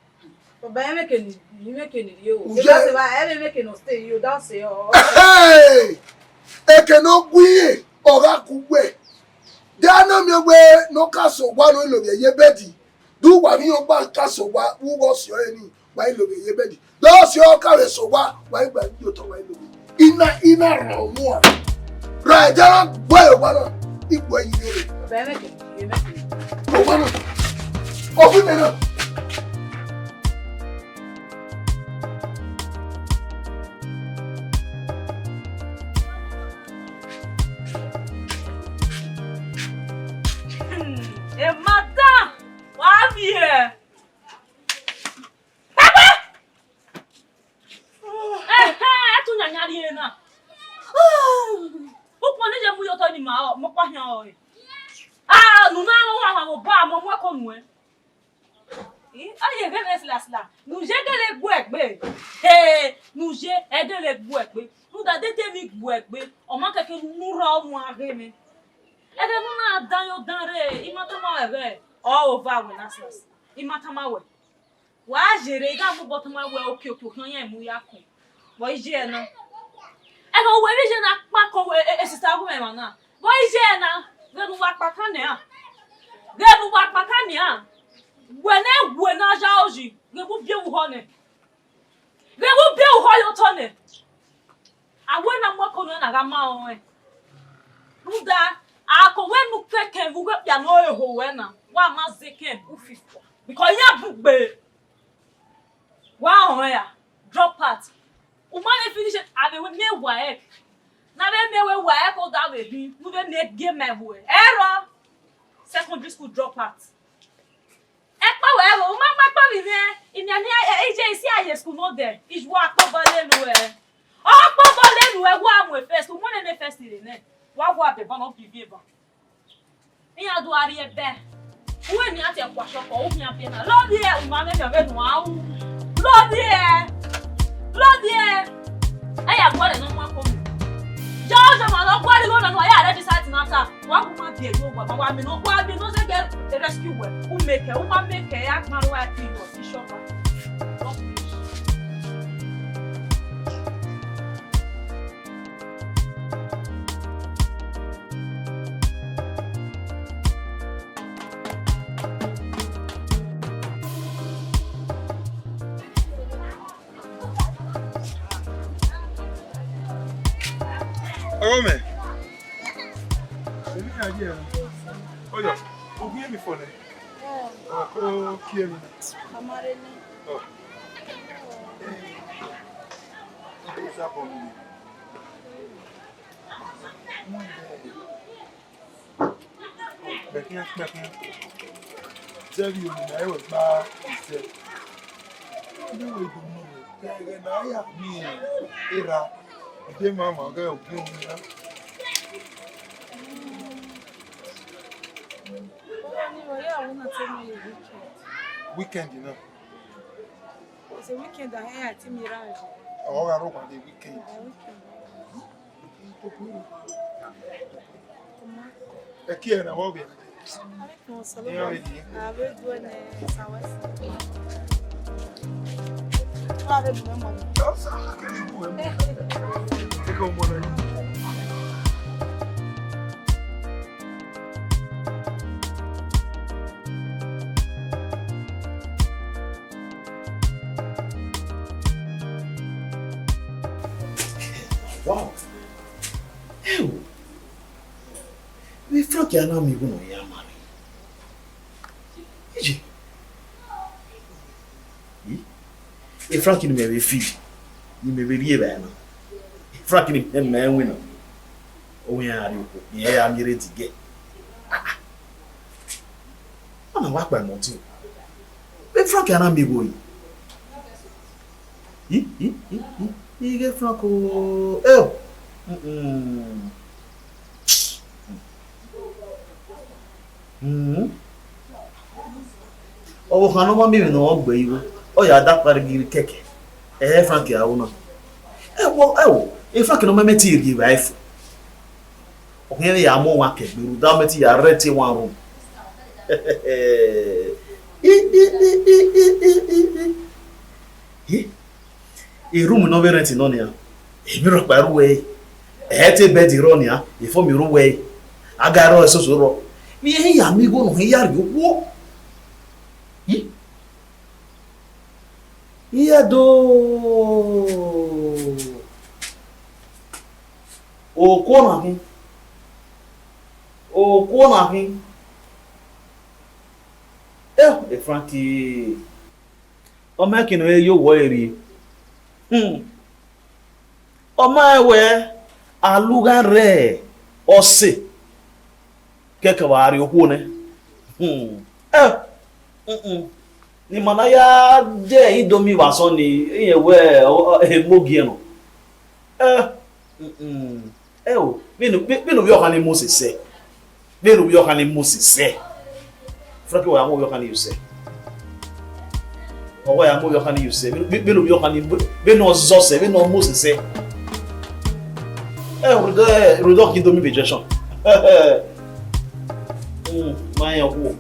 Baba, ẹmwẹ ke ni, ẹmwẹ ke ni rrie o. Uye. Eke ne ọ stay, you don't say, oh. Hey! Eke ne ọ gu irẹn, ọ gha ku uwẹ. De a na miẹn wẹ ne ọ ka sẹ owa ne ọ lovbiẹ ye bẹdi. De uwa vbe irẹn ọgba ka sẹ owa, vbe ughọ si ọre ni, wa i lovbiẹ ye bẹdi. De ọ si ọ ka vbe sẹ owa, wa i gba gie otọ, wa i lovbiẹ. I na, I na rhan ọmua. Ra ẹdẹ ra gbe owa na, I gbe ẹre ye rre. Baba, ẹmwẹ ke, ẹmwẹ ke. Owa na. Owa na. Hmm, e madam, wa vbiẹ. Papa! Ẹhẹn, ẹ tu yan yan rrie na. Ukpọn ne ye mu ye otọ ni ma, ọ, mọ ọkpa khian ọre. Ah, nu na rọ wa ha vbe obọ, a mọ mu ẹko nuẹ. Ih, ọ ye ghe mwẹ sila sila. Nu ye gele gbuẹ gbe. He, nu ye, ẹ gele gbuẹ gbe. Rhunmwuda de te emwi gbuẹ gbe, ọ ma kẹkẹ ne unu rhọ mu a ghe mwẹ. Ẹghẹ ne u na dan ye odan rre, I ma tama wẹ ghẹ, ọ ova wẹ na sila sila. I ma tama wẹ. Wa ye rre, I gha mu obọ tama wẹ, oke oke okhian yan mu ya kun. Vbe ọ i ye ẹre na? Ẹghẹ uwẹ vbe iye na kpakọ wẹ, e, e, sista gu mwẹ emwa na. Vbe ọ i ye ẹre na? Ghẹ ne uwa kpata nian. Ghẹ ne uwa kpata nian. Wẹ ne wẹ na ya oyi, ghẹ vbe u biẹ vbe uhọ nẹ. Ghẹ vbe u biẹ vbe uhọ ye otọ nẹ. A wẹ na mu ẹko nuẹn na gha ma rẹn. Rhunmwuda, a ko wẹ ne u kẹkẹ vbe uwu okpia ne ọ ho ruẹ na, wa ma zẹ kẹ u fifua. Because iran bun gbe. Wa họn ya, drop out. U ma vbe finish, a vbe miẹn WAEC. Ne a vbe miẹn wẹ WAEC ọ da vbe khin, ne u vbe miẹn gie ma ẹvbo ẹre. Ẹrọ, secondary school drop out. Ẹkpo wẹ ẹvbo, u ma ma ẹkpo vbe imiẹn, imiẹn ne iye isi a ye school nọ dẹ, iju akpọ bọ lele ruẹ. Ọ kpọ bọ lele ruẹ, wa mu first, u mu nene first rre nẹ. Wa wa bẹban, ọ bi viẹ ban. Iran do gha rrie ẹbẹ. Uwẹ ne iran tie ẹkua shọkọ, u khian biẹ na. Lọvbiẹ, u ma mwẹ emwi ọvbehe ne uan ru. Lọvbiẹ. Lọvbiẹ. Ẹ ya gualọ ne ọ mu ẹko mu. Jọjọ ma ne ọ gualọ igho na ne uwa ya register antenatal. Wa gu ma biẹ yo wa, ma wa mi ne ọ gua biẹ ne ọ zẹ gẹ rescue wẹ. U mẹ kẹ, u ma mẹ kẹ, ya gban ruẹ ẹtin wọ, bishop. Ọgọ mẹ. Emwi na ye ẹre. Ọyọ, u gu emi fo nẹ. Ọ, ko kie emwi na. Ọ. Ẹ, ẹ, Isabel ni. Kpẹkhian, kpẹkhian. Zẹ vbe unu na, ẹre wẹ gba izẹ. Ọ de wẹ do nọ wẹ, ẹghẹ ne a ya miẹn erha, I de ma ma ghẹ ogie ọmọ na. Ọgọ ni, wa ya wẹ na te mẹ ye weekend. Weekend na. Ọse weekend a hẹ ya te mẹ ra. Ọ gha rhọkpa de weekend. Eh, weekend. Ẹ kie na wọ ghe. Alaikum salam. Iran vbe die. A vbe du ẹnẹ South West. Wa vbe du ẹmọ. Take a one. Wow. Ewo. Vbe Frank a na miẹn igho ne ọ ya ma rre. Iye. I? E Frank ne mẹ vbe feel, ne mẹ vbe rhie evbare na. E Frank ne mẹ ma winna. Ọ wẹ iran rrie okhuo, iran ya miẹn rre dẹ igẹ. Ah, ah. Ọ na wa kpa ẹmwẹ ọtẹn. Vbe Frank a na miẹn igho yi? I, i, i, i, ighe Frank o. Eo. Mm-mm. Mm. Ọvbokhan ne ọ ma miẹn emwi ne ọ gbe igho, ọ ya da kpa rre giri kẹkẹ. Ẹhẹ, Frank a ru na. Ẹwo, ẹwo, Frank ne ọ ma mẹ te rhie evbare fo. Ọ khian vbe ya mu owa kegbe rhunmwuda ọ mẹ te ya rent one room. I, i, i, i, i, i, i, i. Room ne ọ vbe rent nọ nian, emwi rhọkpa i ru ẹre. Ẹ te bed rrọọ nian, ifọmi i ru ẹre. Aga rrọọ, ẹsoso rrọọ. Vbe iran ya miẹn igho ne ọ ya rrie okhuo? I? Iye do. Okuo na khin. Okuo na khin. Eh, e Frankie. Ọ ma ẹkin ne ọ ye owọ ẹre rrie. Hmm. Ọ ma rẹn wẹẹ, alugha rre ọse kẹkẹ vbe a rrie okhuo nẹ. Hmm. Eh, mm-mm. Ne ima na ya de Indomie vbe asọn ni, irẹn wẹẹ, ọ, ọ, emogiẹn nọ. Eh, mm-mm. Ẹo, vbene, vbe-, vbene ovbi ọkhan ni Moses sẹ? Vbene ovbi ọkhan ni Moses sẹ? Frankie, wa ya mu ovbi ọkhan ni yo sẹ. Ọ wa ya mu ovbi ọkhan ni yo sẹ. Vbe-, vbene ovbi ọkhan ni, vbene ọ zọ sẹ, vbene ọ Moses sẹ? Ẹo, rhunmwuda, rhunmwuda ọkhan Indomie vbe junction. Hmm, ma rẹn okhuo.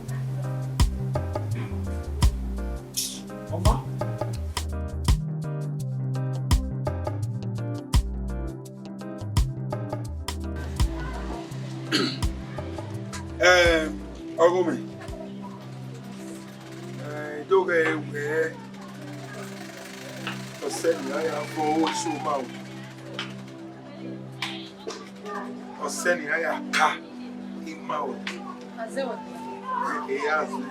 Ọ ma. Eh, ọghe mwẹ, eh, I do ghẹ wẹ, ọsẹ ne a ya fo eso ma o. Ọ sẹ ne I ya ka ima ruẹ. Azẹ wẹ. Ẹ, ẹ, azẹ.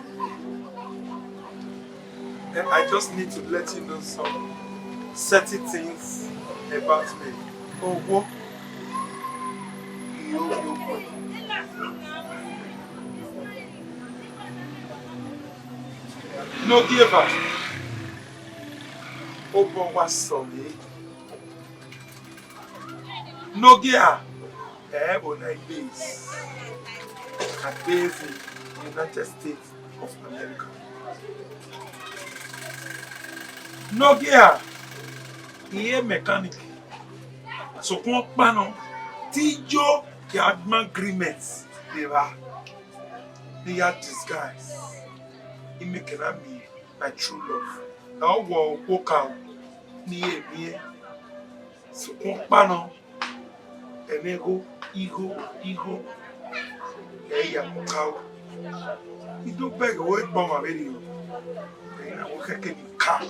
Eh, I just need to let you know some certain things about me. Owo. Iyo, iyo. Nogie eva, obọ wa sẹ mwẹ. Nogie a, ẹ, ẹvbo na I base. I base in United States of America. Nogie a, I re mechanic. Sokpan ọkpa nọ, te I yo ya gbẹn agreement vbe evba, ne I ya disguise. I make na miẹn my true love. Ẹ ọ wọ okhuo ka ne I re miẹn. Sokpan ọkpa nọ, ẹmwẹ igho, igho, igho, ẹ i ya mu ka o. I do bẹghe wẹ gbe ọmwa vberriọ, ẹ i na wẹ khẹke ne I ka.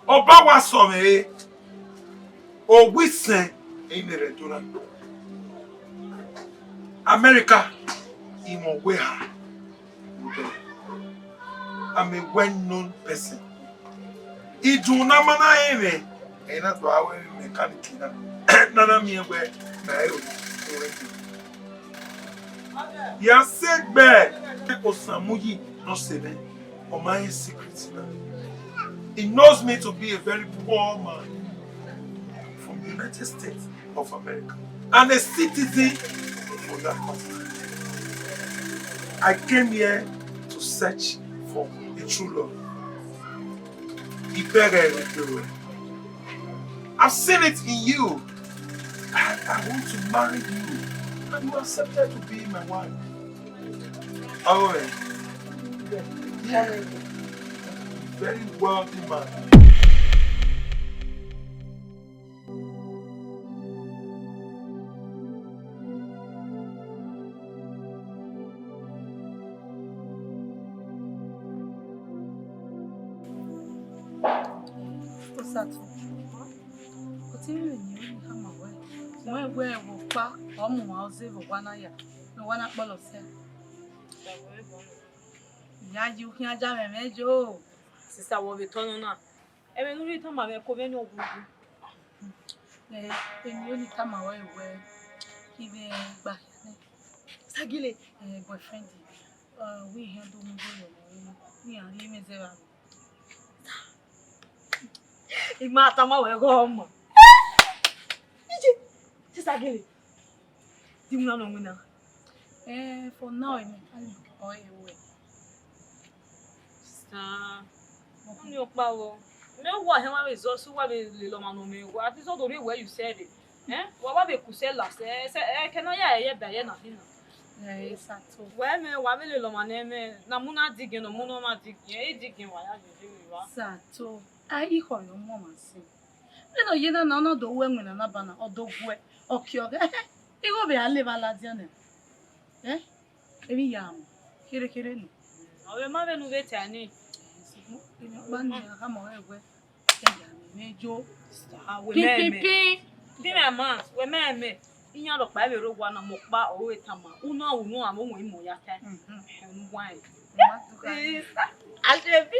Ọba wa sẹ mwẹ re, owa isẹn, ẹ i nẹrhẹ do na. America, I mwẹ owa eha. I'm a well known person. Idun ne a ma na rẹn mwẹ, ẹ i na do a wẹ mechanic na, ne a na miẹn wẹ na ẹre o. Ya sẹ gbe Osamuyi ne ọ sẹ mwẹ, ọ ma rẹn secret na. He knows me to be a very poor man from the United States of America and a citizen for that country. I came here to search for a true love. Ibẹghe ẹre do. I've seen it in you. I, I want to marry you, and you accepted to be my wife. Oh, yeah. Very wealthy man. Osato, ọ te rẹn ne ọ khama wẹ, wẹ wẹ vbe ọkpa, ọ mu uan ọze vbe owa na ya, ne owa na kpọlọ sẹ. Ya ye ukhian ja mwẹ mwẹ yo. Sista, wẹ vbe tọ nọ na. Ẹmwẹ ne u rhie tama mwẹ, ko mwẹ ne ọ wu. Eh, eni oni tama wẹ wẹ, I vbe gba khian nẹ. Sagile. Eh, boyfriend, eh, wẹ ihian do mu igho yọ, wẹ iran rhie mwẹ zẹ vbe aro. I ma tama wẹ ghe ọmọ. Ije, sista gele. Di mu na nọ winna. Eh, for now, I mean, I, oh, eh, well. Sista, ọni ọkpa vbọ. Mẹ wa hẹn wa vbe zọ sẹ, wa vbe lele ọmwa ne ọ mwẹ wa. At least ọ do rhie wẹ ye usẹ rre. Eh? Wa wa vbe ku usẹ la sẹ, sẹ, eh, ẹkẹ ne ọ ya ẹre ye ẹba ẹre na khin na. Eh, Sato. Wẹ mẹ, wa vbe lele ọmwa ne mẹ, na mu na digiẹn, ne ọ mu ne ọmwa digiẹn, e digiẹn wa ya vbe vbe wa. Sato, a i khọe ọmọ ọmwa sẹ. Vbene ọ ye na na, ọ na do ru ẹwẹn na na ba na, ọ do guẹ, ọ kiọ ghẹ. Igho vbe a le evba ladian nẹ. Eh? Emwi ya mu kherhe kherhe nọ. Ọ vbe ma vbene u vbe tae ni. Emwi ọkpa ni a khama ọre wẹ, ẹya mwẹ yo. Pin, pin, pin. Pin mẹ ma, wẹ mẹ mẹ. Iyan rhọkpa vbe rre owa na, mẹ ọkpa ọre tama. Unu a unu a, mo wọn imọ ya tae. Mhm. Unu wa ẹn. Asebi.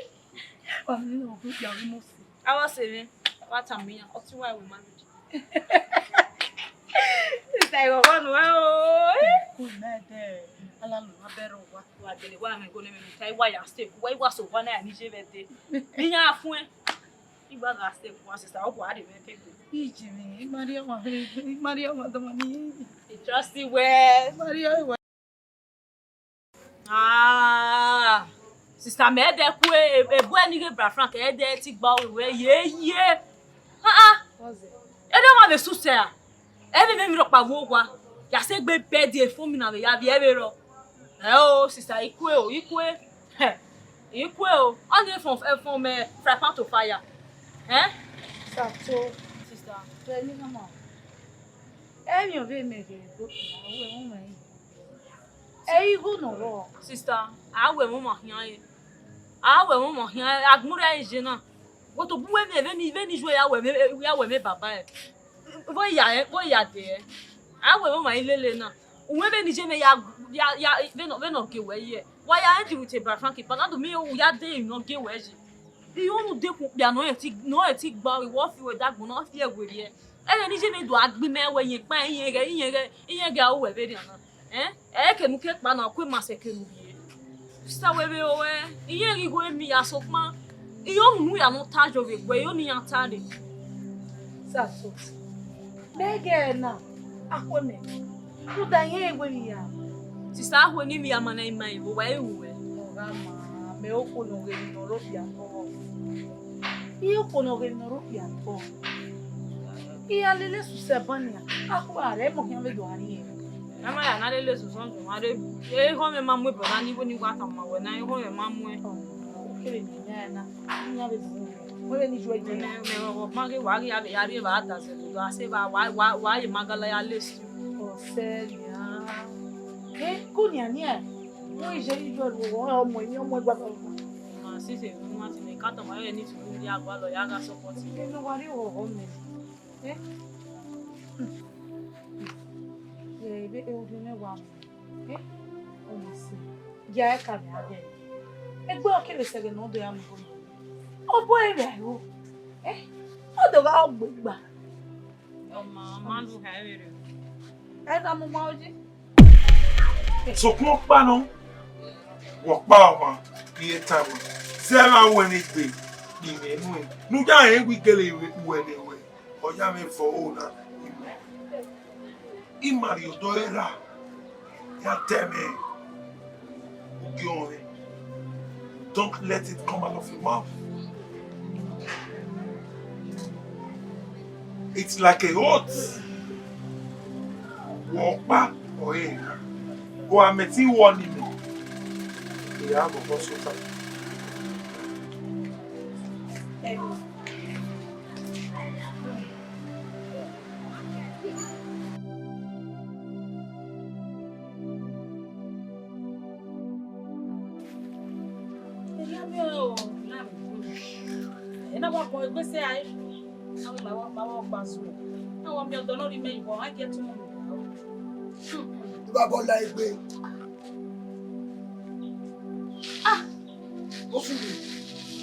Wa mi na ogun ya ri mo se. Avọ se vbe, wa tama iran, ọ te wa ẹre wẹ ma vbe. Sista, ighọghọ nuẹn o. Ku mẹ dẹ, ala lu ma bẹrẹ owa. Wa gele wa mwẹ igho ne mẹ ta, I wa ya stay, wa, I wa sẹ owa na ya ne I ye vbe ẹdẹ. Ne iran fuẹn, I wa gha stay, wa sista, ọ gua de mwẹ keke. Iji mi, Maria wa, Maria wa dọmọ ni. I trust you well. Maria wa. Ah, sista, mẹ dẹ ku e, ebu ẹni ghe bra Frank, ẹ dẹ ti gba ore wẹ ye ye. Ah, ah. Ede wa vbe suse a. Ẹ vbe mẹ mi rhọkpa vbe owa. Ya sẹ egbe bed e fo mi na vbe ya vbiẹ vbe rrọọ. Ẹ o, sista, I kue o, I kue. Hẹ, I kue o. Ọ ni from, from, eh, fry pan to fire. Eh? Sato. Sista. Tọ eni khama. Emwi ọ vbe mẹ ghe do, ọ wẹ mu mẹ. Ẹ i igho nọ rrọọ. Sista, a wẹ mu ma khian re. A wẹ mu ma khian re, agbọn rẹ je na. Wẹ tobọ uwẹ vbe vbene, vbene iye ya wẹ mẹ, ya wẹ mẹ baba ẹ. Vbọ ya ẹ, vbọ ya dẹ ẹ. A wẹ emọ ma i lele na. Uwẹ vbene iye mwẹ ya, ya, ya, vbene, vbene ọ gie wẹ ye. Wa ya end with a Bra Frankie, Panado, mi u ya de emwi ne ọ gie wẹ yi. Iye unu dekun okpia ne ọ rẹn ti, ne ọ rẹn ti gba, ọ vbe fi wẹ dagbọn, ne ọ fi ẹwe rriẹ. Ẹghẹ ne iye mwẹ do a gbe mẹ wẹ, iyẹn kpa, iyẹn ghẹ, iyẹn ghẹ, iyẹn ghẹ aro wẹ vberriọ na. Ẹn, ẹ i kẹ ne u ke kpa na, ọ ku emase ke ne u rhie. Sẹ wẹ vbe ro wẹ, iyẹn ghi gho emi ya, sokpan iye unu ya ne ọ ta yo vbe egbe, iye unu iran ta rre. Saso, mẹ ghẹ na, a khuẹ mẹ, rhunmwuda irẹn i wẹ emwi ya. Sista, a khuẹ ne imwi ya ma na ima ẹvbo, wa i ru wẹ. Ọ gha ma, mẹ okhuo ne ọ ghe emwi ne ọ rre okpia tọ. Iye okhuo ne ọ ghe emwi ne ọ rre okpia tọ. I ya lele esu sẹ ban nia, a khuẹ a rẹ, emọ khian vbe do a rrie. A ma ya na lele esu sọnzọmwa rre, ehọ mwẹ ma mu ebo na ni vbe ni wa tama wẹ na, ehọ mwẹ ma muẹn. Ọ, u kere ne iran na, iran vbe mu wẹ vbene I yu ẹe ye. Mẹ, mẹ, ọkpa ghe wa ghi ya vbe ya rrie evba da zẹ, do a sẹ evba, wa, wa, wa ye ma gala ya lesi. Ọ sẹ nia. E, ku nia nia. Wẹ iye yi yọ ru, ọ mu emwi ọmọ ẹgba. Ma sisi, ma sisi, ka tama ẹre ni tunu ya gualọ ya gha support. Ẹ ne wa rrie ọghọ mẹ. Eh? Hmm. Ye, ebe, e, odi ne wa mu. Eh? Ọ ma si. Ya ẹ ka mẹ a gẹ. Egbe ọ kere sẹ ẹghẹ ne ọ do ya mu igho na. Ọ bu ẹre vbe aro. Eh? Ọ do gha gbe gba. Ọ ma, ọ ma lu ha ẹre rre. Ẹ na mu ma oji. Sokpan ọkpa nọ, wẹ ọkpa ọmwa, I re tama, zẹ vbe a wẹ ne egbe, I mwẹ nuẹn. Ne u ya rẹn wẹ I gele wẹ ne wẹ, ọ ya mwẹ fo na. I ma rhie odọ erha, ya ta ẹmwẹ, u gie ọnrẹn. Don't let it come out of your mouth. It's like a oath. Wẹ ọkpa ọre na. Ọ a mẹ te I wọ ni mẹ. I ya bọbọ sota. Ena wa kọ egbe sẹ rae. Na wa ma wa, ma wa gba su. Na wa miẹn ọdọ ne ọ rhie mẹ yọ, a gie ẹtin unu. Baba la egbe. Ah! Ofu mi.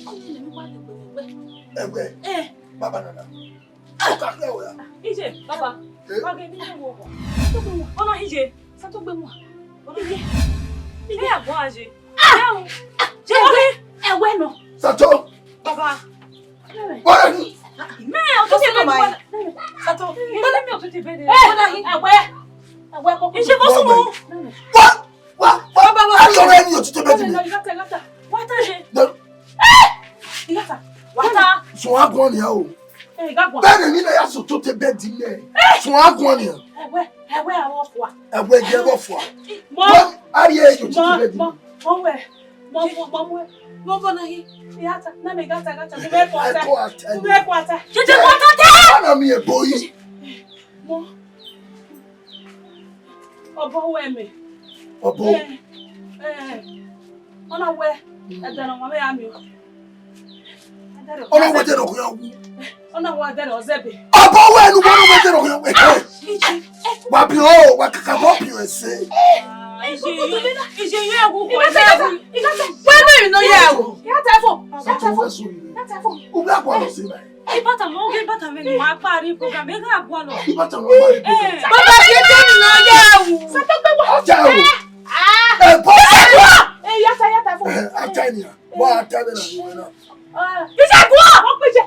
Ọni ne mi wa le egbe vbe ẹgbẹ. Ẹgbẹ? Eh. Baba nana. Ọ ka kẹ wẹ a? Ije, baba. Eh? Wa ghe mi wo. Ọna ije. Sato gbe mu. Ọna ije. Ije. Ije ya gua je. Ah! Je. Ẹwẹ nọ. Sato. Baba. Bọ́lá ni. Mẹ o tún ti bẹ ni. Sato. Bọ́lá mi o tún ti bẹ ni. Ẹ, bọ́lá yín. Ẹwẹ. Ẹwẹ kókó. Ìṣe kó sùn mọ́. Wá, wá, wá, bá wá. A yọ ọ̀rẹ́ ni òtítọ́ bẹ́ẹ̀ ti mi. Ìyàtọ̀, ìyàtọ̀. Wá tá ṣe. Ìyàtọ̀. Wá tá. Sùn wá gbọ́n ni a o. Ẹ, ìgbà gbọ́n. Bẹ́ẹ̀ ni nílẹ̀ yà sọ tó tẹ bẹ́ẹ̀ di mẹ́. Sùn wá gbọ́n ni a. Ẹwẹ, ẹwẹ àwọn fua. Ẹwẹ jẹ́ bọ́ fua. Mọ. Wọ́n á rí èyí òtítọ́ bẹ́ẹ̀ di. Mọ, mọ wẹ̀. Mọ, mọ, mọ, mọ, mọ, mọ, na hi. Ìyàtọ̀, na mi gata, gata. Mo fẹ́ kọ́ ata. Mo fẹ́ kọ́ ata. Jẹjẹ kọ́ ata tẹ́. Ana mi ebo yi. Mọ. Ọbọ wẹ mẹ. Ọbọ. Ẹ, ẹ, ọ na wẹ, ẹdẹ nọ, mama ya mi o. Ọ na wẹ ẹdẹ nọ, kò ya wu. Ọ na wẹ ẹdẹ nọ, ọzẹbe. Ọbọ wẹ ẹnu, ọ na wẹ ẹdẹ nọ, kò ya wu. Wa bi o, wa kaka bọ bi o ẹsẹ. Ìṣe yẹ, ìṣe yẹ ẹwù kọ. Wẹ́n mi nọ yẹ ẹwù. Ìyá tẹ fò. Ìyá tẹ fò. Ìyá tẹ fò. Ugbẹ akọ lọ sí báyìí. Ibata mọ, oge ibata mẹ ni ma parí program, ẹ gha gualọ. Ibata mọ parí program. Eh. Baba, kí tèmi náà yẹ wò. Sátọ́ pé wà. Ọjà o. Ah. Ẹ bọ́ sí wa. Ẹ yàtọ̀, yàtọ̀ fún. Ẹ ajá ènìyàn. Wọ́n á tẹ́ bẹ́ẹ̀ náà, ìwé náà. Ah. Iṣẹ́ kú ọ̀. Wọ́n pè jẹ́.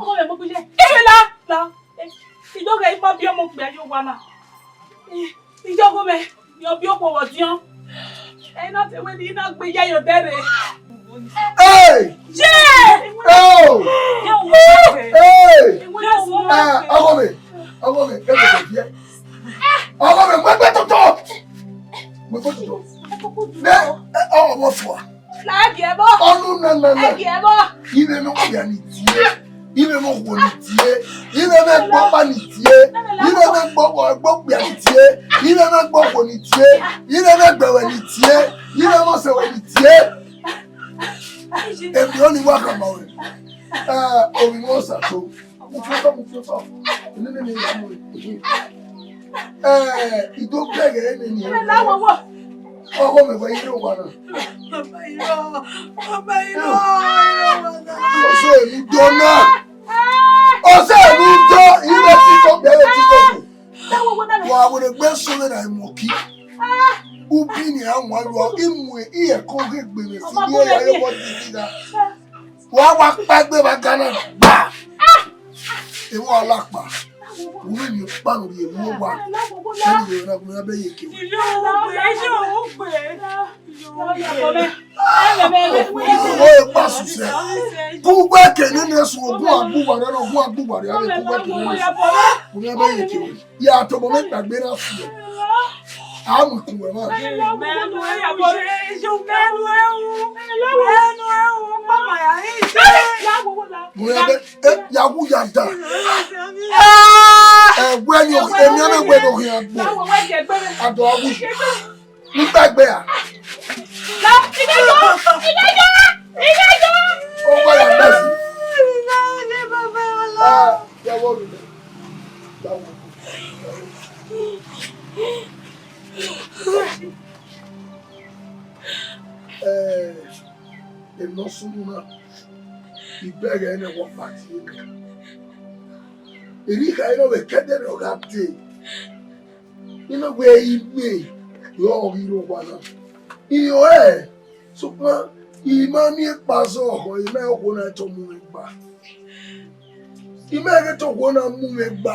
Ọmọ mi, mo pè jẹ́. Iṣẹ́ la, la. Ìjọba yìí máa bí ọmọ pè ayé wa náà. Ìjọba mi, yọ bí ọkọ̀ wọ̀ dín. Ẹ náà tẹ̀wé ní iná gbé yá yọ dẹ́rẹ̀. Hey! Yeah! Oh! Hey! Ah, ọmọ mi, ọmọ mi, ẹ kò tẹ̀ díẹ̀. Ọmọ mi, mo gbé tuntun. Mo gbé tuntun. Ẹ, ẹ, ọmọ fọ. Láàgì ẹ bọ́. Ọnu na na na. Ẹgì ẹ bọ́. Ire mẹ gbọ bia ni tie. Ire mẹ wo ni tie. Ire mẹ gbọ pa ni tie. Ire mẹ gbọ gbọ gbọ bia ni tie. Ire mẹ gbọ wo ni tie. Ire mẹ gbẹwẹ ni tie. Ire mẹ sẹwẹ ni tie. Èmi ò ní wá kà máa wẹ̀. Ẹ, omi wọn ṣàtò. Mo fi ọtọ, mo fi ọtọ. Èmi ní mi ìyá mi. Eh, I do bẹghe ẹre nene. Ẹ la wọ wọ. Ọghọ mẹ wẹ iro wa na. Baba iro, baba iro, iro wa na. Ọsẹ emu dọ na. Ọsẹ emu dọ, ire ti kọ, bẹrẹ ti kọ. Wa were gbe so na emu ki. Ubi ni a wan yo, imu e, iye ko ghe gbe vbe si, iye ya yo wọ di di na. Wa wa kpa egbe vbe aga na gba. Ewa ọlakpa, u mwẹ emwi ọkpa ne u rhie mu owa, ẹni rẹ na gun abẹ ye ke. Owa ekpa susẹ, ku ugbẹ ke nene sẹ ogun agbugba rẹ, ogun agbugba rẹ, ku ugbẹ ke nene sẹ, gun abẹ ye ke. Ya tobọ mwẹ kpegbe na fi. A mu ikun wẹ ma. Mu ya bẹ, eh, ya wu ya da. Ẹwẹ ni, emi ame wẹ ne okhian gbo. Adọ awu. Nígbàgbé à. Ó wà yà bẹ́ẹ̀ sí. Ah, yàwó mi. Eh, enosununa, ibẹghe ne wọ pati. Eri kha eno vbe kẹdẹ ne ọ gha dee. Ina wẹ ime yọ ghi rre owa na. Iyo ẹ, sokpan I ma miẹn ekpa zọ họ, I ma okhuo na tọ mu mwẹ gba. I ma ghe tọ okhuo na mu mwẹ gba.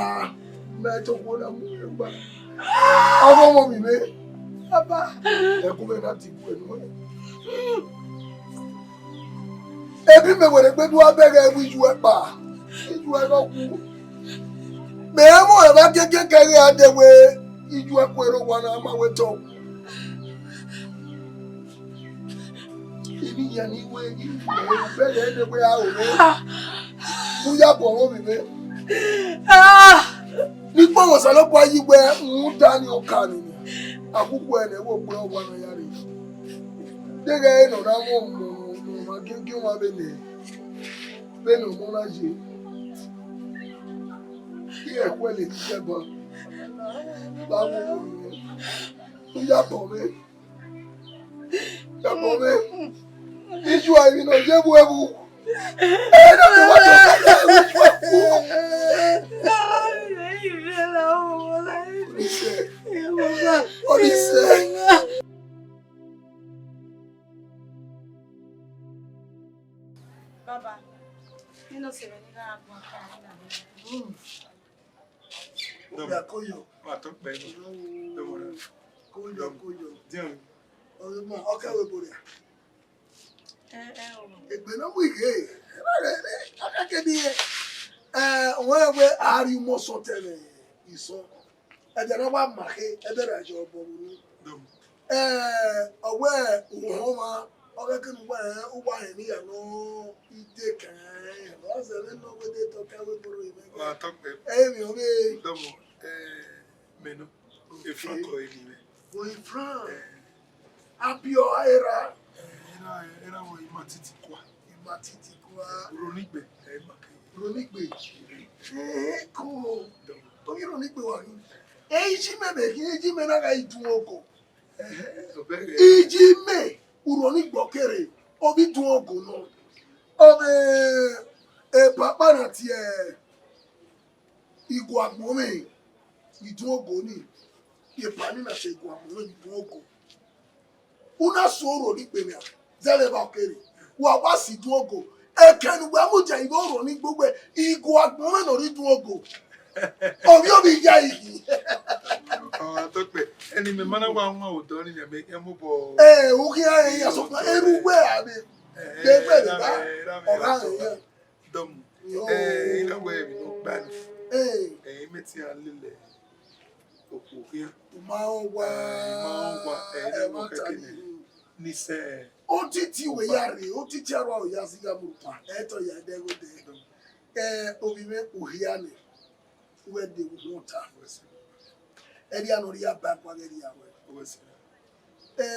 I ma ghe tọ okhuo na mu mwẹ gba. Avbe ọmọ mi mwẹ, baba, ẹkun mwẹ na ti bu ẹnu mwẹ. Ebi mẹ were gbe do a bẹghe vbe iyu ẹkpa, iyu ẹre ọ ku. Mẹ rẹn mwẹ ọre vbe agiẹngiẹn kẹghe a dee wẹ iyu ẹkue rre owa na ma wẹ tọ. Ivbi yan ni wẹ, ivbi yan ni wẹ, ne wẹ a ro mwẹ. U ya bọ vbe ovbi mwẹ. Ni kpọnmwẹ Osanobua yi wẹ, rhunmwuda ni ọka nene. Akhukhu ẹnẹ, wẹ okpẹ owa na ya rre. Deghẹ ẹre ne ọ na mwẹ ọmọ ne ọ ma giẹgiẹ ọmwa vbene, vbene ọmọ na ye. Iran ẹkhuẹ lele ẹbọ. Ba mu, u ya bọ mwẹ. Ya bọ mwẹ. Iye emwi ne ọ ye vbe ẹvbo. Ẹ na vbe wa dọ, ẹ na vbe wa dọ. Onisẹ. Onisẹ. Baba, nene ọse mwẹ ne I gha gua ka na. Obia koyo. Wa tọ kpẹ ni. Koyo, koyo. Diọn. Ọghe mọ, ọ kẹ wẹ ebo ria. Ẹ, ẹ, o. Egbe ne ọ mu ighe. Ẹ, ẹ, ẹ, aka ke ni, ẹ, wẹ, wẹ, a rhie umu sọtẹ vbe isọn. Ẹdẹ ne ọ wa ma khe, ẹdẹ ra ye obọ vbe unu. Dọmọ. Ẹ, ọ wẹ uhọnmwa, ọ ghẹ kene uwa rẹn, uwa rẹn ne iran nọ ide kan, ọ zẹ vbe nọ wẹ de tọ ka wẹ boro emẹ. Wa tọ kpẹ. Ẹ, emwi ọ vbe. Dọmọ, ẹ, mẹ nọ. Okay. Efran kọ eni mwẹ. Bo Efran. Ẹ. Abiọ a erha. Ẹ, erha, erha wẹ ima titi kua. Ima titi kua. Uro ni gbe, ẹ, ima ke. Uro ni gbe. Ẹ, ko. Dọmọ. Oghi uro ni gbe wa ni. Ẹ, iji mẹ vbe khin, iji mẹ na gha idun ogo. Iji mẹ urhọ ni gbe ọ kere, ovbi idun ogo nọ. Ọ vbe epapa na tie igue agbọn mwẹ, idun ogo ni, epa ni na tie igue agbọn mwẹ, idun ogo. U na suẹn urhọ ni gbe nian, zẹvbe evba ọ kere, wa wa si idun ogo. Ẹkẹn ne uwẹ mudia ighe urhọ ni gbe uwẹ, igue agbọn mwẹ ne ọ rre idun ogo. Ovbi ovbi ya ighi. Ọ, a tọ kpẹ. Ẹni mẹ ma na wa wan odọ ni, mẹ, mẹ mobọ. Ẹ, u khian rẹn ya sokpan, erha uwẹ a vbe. Ẹ, ẹ, gbe ẹgbẹ erha vbe ba, mwẹ, erha mwẹ ọ gha ya rẹn sokpan. Ya. Dọmọ. Yo. Ẹ, I na wẹ emwi ne ọ gba ni. Ẹ. Ẹ, I mẹ te iran lele okhuo khian. U ma rẹn owa. Ẹ, I ma rẹn owa. Ẹ, I na wẹ kẹkẹ ni. Ni sẹ. Otiti wẹ ya rre, otiti arua ya zigha mu pa, ẹ tọ ya dẹ ghodẹ. Ẹ, ovbi mwẹ, u hia nẹ, u ghẹ de vbe uhunmwu ọta. Ẹria ne ọ rhia ba ẹkua ghẹ rhia ruẹ. Ẹ,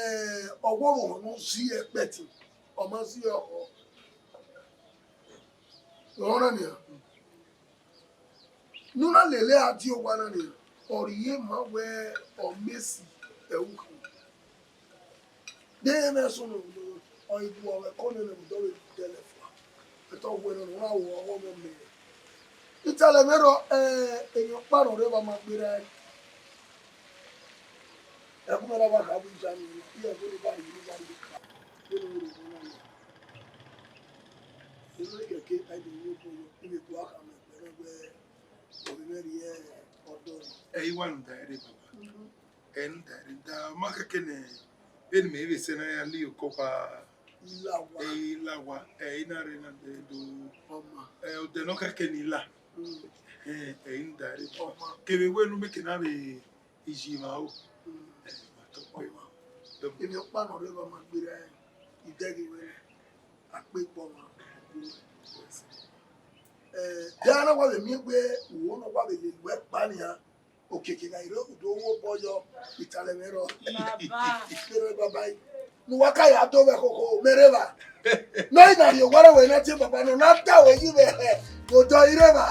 ọghọghọ ne ọ si ẹkpẹtin, ọ ma si ọhọ. Ọna nian. Ne u na lele a die owa na nian. Ọ rhie ma wẹ ọ Messi ẹre u khin. De ẹmwẹ sunu, ọ i gu ọmwẹ ko nene vbe odọ vbe dẹlẹ fua. Ẹtọ wẹ nọ, ọ na ru ọghọ mwẹ mẹ. Italẹ mwẹ rọ, eh, emwi ọkpa ne ọ rre evba ma gberra ẹe. Ẹkun mwẹ na wa kha vbe Germany, iran ẹvbo ne ba rhie ne ba rhie ka. Vbene ọ rre evba na nọ. Eno kẹkẹ, a i do ru obọ yọ, I vbe gu akha mẹ gbe na wẹ, ovbi mwẹ rhie ọdọ nọ. Ẹ i wa nu da ẹre, baba. Mhm. Ẹ i nu da ẹre, da ma kẹkẹ nẹ, vbene mẹ vbe sẹ na ya li okọ kpa. Ilawa. Ẹ i la wa, ẹ i na rre na do. Ọma. Ẹ, odẹ nọ kẹkẹ ni la. Mm. Ẹ, ẹ i nu da ẹre, baba. Ọma. Kevbe wẹ ne u meke na vbe Iji ma o. Mm. Ẹ, ma tọ kpẹ. Ọma. Dọ. Emwi ọkpa ne ọ rre evba ma gberra ẹe, I dẹghe wẹ, a kpe kpọ ọmwa. Ẹ, de a na wa vbe miẹn wẹ uwo ne ọ wa vbe lele uẹ kpa nian, okiekie gha i rre, u do ru obọ yọ, italẹ mwẹ rọ. Baba. Kere baba, ne uwa ka ya do vbe khokho, mẹ rre evba. Ne ọ i na rhie owa rre wẹ na tie baba nọ, na ta wẹ yi vbe hẹ, vbe odọ i rre evba.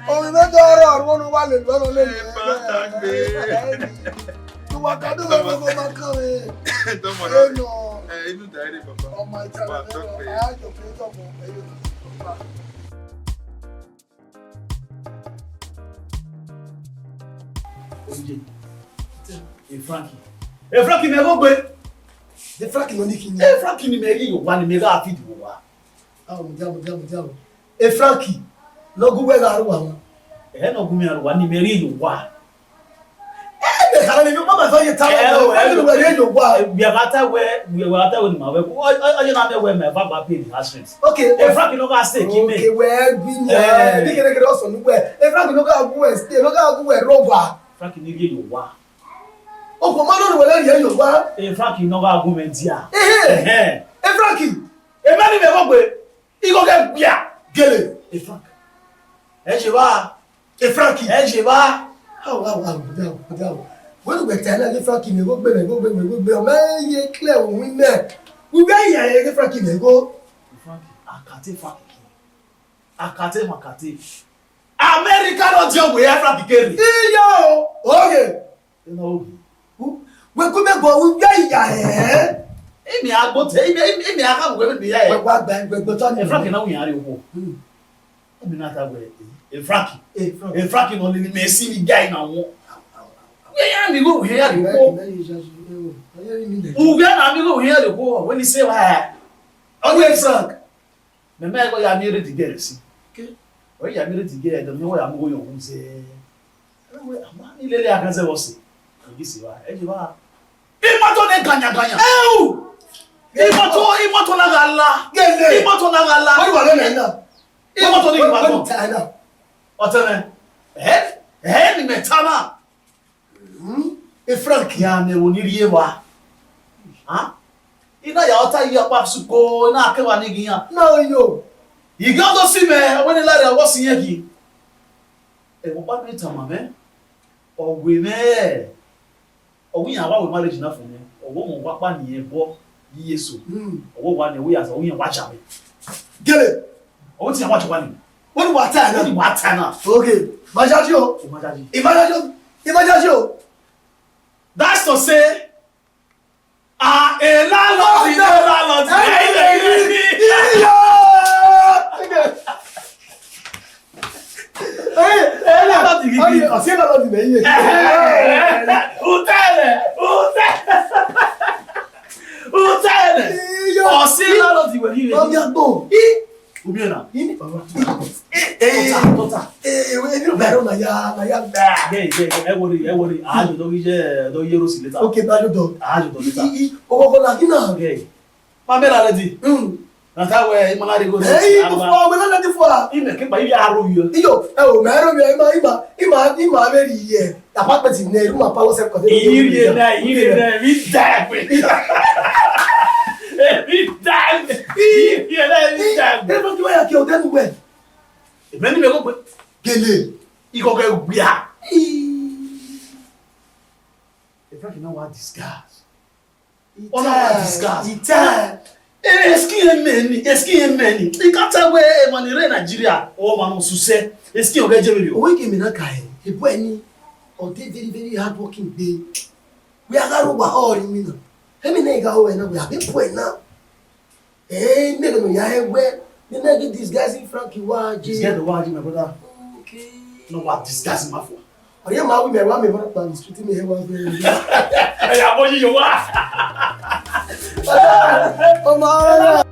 Ovbi mwẹ do rrọọ, ọmọ ne uwa lele ọnọ lele. Ẹ, ba ta gbe. Ne uwa ka do vbe khokho ma kan mwẹ. Dọmọ rẹ. Ẹ nọ. Ẹ, inu da ẹre, baba. Ọmọ italẹ mwẹ rọ, a jọ kere tọmọ, ẹ yọ. Oje. E Frankie. E Frankie, mẹ vbe gbe. De Frankie nọ ni khin? E Frankie ni mẹ rhie ye owa ni mẹ gha feed vbe owa. Ao, mudia, mudia, mudia o. E Frankie, ne ọ gu wẹ gha rre owa mwa. Ẹ, ne ọ gu mwẹ gha rre owa ni mẹ rhie ye owa. Ẹ, de khare ni, ma ma fa ye ta. Ẹ, e Frankie, ne wẹ rhie ye owa. Wẹ gha ta wẹ, wẹ gha ta wẹ ne ma wẹ. Ọ, ọ, ọ ye na mẹ wẹ mẹ va gba pay the house rent. Okay, e Frankie no gha stay kẹ mẹ. Okay, wẹ gbi yan. Ẹ. Ni kere kere ọsọ nu wẹ. E Frankie no gha gu wẹ stay, no gha gu wẹ rre owa. Frankie ni rhie ye owa. Okhuo ma nọ ne wẹ rhie ye owa. E Frankie no gha gu mwẹ dia. Ehe. Ẹhẹn. E Frankie. Emẹ ni mẹ vbe gbe. Igho ghẹ gbia. Gele. E Frank. Ẹ je vba. E Frank. Ẹ je vba. Awa, awa, awa, awa, awa. Wẹ ne uwẹ ta na, e Frank, mẹ vbe gbe, mẹ vbe gbe, mẹ vbe gbe. Ọ ma ye clear, wẹ win mẹ. Wẹ ya ya, e Frank, mẹ go. E Frank, akate Frank. Akate ma kate. America no di ọgbe ya Frank kere. Iyo, oye. Ena ogi. Wẹ ku mẹ gọ, wẹ ya ya hẹ. Emi a gbo te, emi, emi, emi a gha wẹ mẹ ya hẹ. Wẹ wa gba, wẹ gbo tọ ni. E Frank na wu yan re wo. Hmm. Emi na ta wẹ, e Frank. E Frank. E Frank no ni mẹ si ni guy na wo. Wẹ ya mi go, wẹ ya re wo. Wẹ na mi go, wẹ ya re wo. Wẹ ni se wa. Ọni e Frank. Mẹ ma gha ya miẹn redi gẹrẹ si. Ọ ya miẹn redi gẹrẹ, dọ miẹn wẹ ya mu igho yọ wu zẹ. Ẹ wẹ, a ma ni lele a gha zẹ vbe ọse. Ọ ghi si vba, ẹ je vba. Imoto ne ganya ganya. Ẹu! Imoto, imoto na gha la. Gele. Imoto na gha la. Wọ́n wà lẹ́nu ẹ̀ náà. Imoto ni gha la. Wọ́n ta ẹ̀ náà. Ọtẹn mẹ. Ẹ, ẹ ni mẹ ta na. Hmm? E Frank. Ya mẹ wo ni rhie vba. Ha? I na ya ọta yi ọkpa suko, I na kẹ vba ni ghi yan. Na yo. I ghi ọdọ si mẹ, wẹ ne I la rre, ọwọ si yẹn ghi. Ẹvbo ọkpa ne I tama mwẹ, ọ wẹ mwẹ, ọ wẹ iran wa wẹ marriage na fo mwẹ, ọ wẹ ọmọ wa kpa ni ẹbọ yi Yesu. Hmm. Ọ wẹ wa ni, ọ wẹ ya, ọ wẹ iran wa ja mwẹ. Gele. Ọ wẹ te iran wa ja wa ni. Wọ́n ní wàá tà náà. Wọ́n ní wàá tà náà. Okay. Majaji o. Majaji. Imajaji o. Imajaji o. That's to say, ah, a landlord, a landlord. Hey, hey, hey, hey. Iyo. Hey, hey, landlord gidi. Ọsẹ landlord mẹ yẹ. Utẹlẹ, utẹlẹ. Utẹlẹ. Iyo. Ọsẹ landlord wẹ gidi. Ọmọ agbo. Ubiena. Ini baba. Eh, eh. Tota, tota. Eh, eh, eh, eh, na ya, na ya. Gẹ, gẹ, gẹ, ẹ worry, ẹ worry. A jọ dọ ghi ye, dọ ye rosi later. Okay, ba jọ dọ. A jọ dọ later. I, i, o ko na gina. Gẹ. Ma mẹ la ready. Mm. Na ta wẹ, I ma na rhie igho. Eh, i ko fo, mẹ la ready fo a. I mẹ ke ba, I ya ro yo. Iyo, ẹ o, mẹ ro yo, I ma, I ma, I ma, I ma vbe rhie ye. Apartment nẹ, room and parlour separate. Iyẹn na, iyẹn na, mi da ẹgbẹ. Mi da ẹgbẹ. Iyẹn na, mi da ẹgbẹ. Ẹ bá kí wọ́n yà kí ọdẹ nu wẹ̀. Èmi ni mi kò pé. Gèlè. Ìkọ̀kọ̀ ìgbìyà. Ẹ fẹ́ kí n náà wá disguise. Ọ̀nà wá disguise. Ìtẹ́. Ẹ, skin ẹ mẹ́ni, skin ẹ mẹ́ni. Ìkàtà wẹ̀ ẹ̀ mọ̀ ní rẹ̀ Nàìjíríà, ọ̀ mọ̀ nù sùsẹ́. Skin ọ̀gá ẹ jẹ́ mi o. Owó ìkèmí náà kà ẹ̀, ìbú ẹ ní. Ọ dey very, very hard working gbe. Wẹ a gha ro wa họri mi na. Emi na gha ho ẹna wẹ a be pu ẹna. Eh, me no ya he wẹ. Me na get disguising Frankie wa je. This guy the one, my brother. Okay. No wa disguise ma fo. Ọri ma wi mẹ wa mẹ ma pa ni street me he wa gbe. Ẹ ya bo yi yo wa. Ọmọ ọrẹ.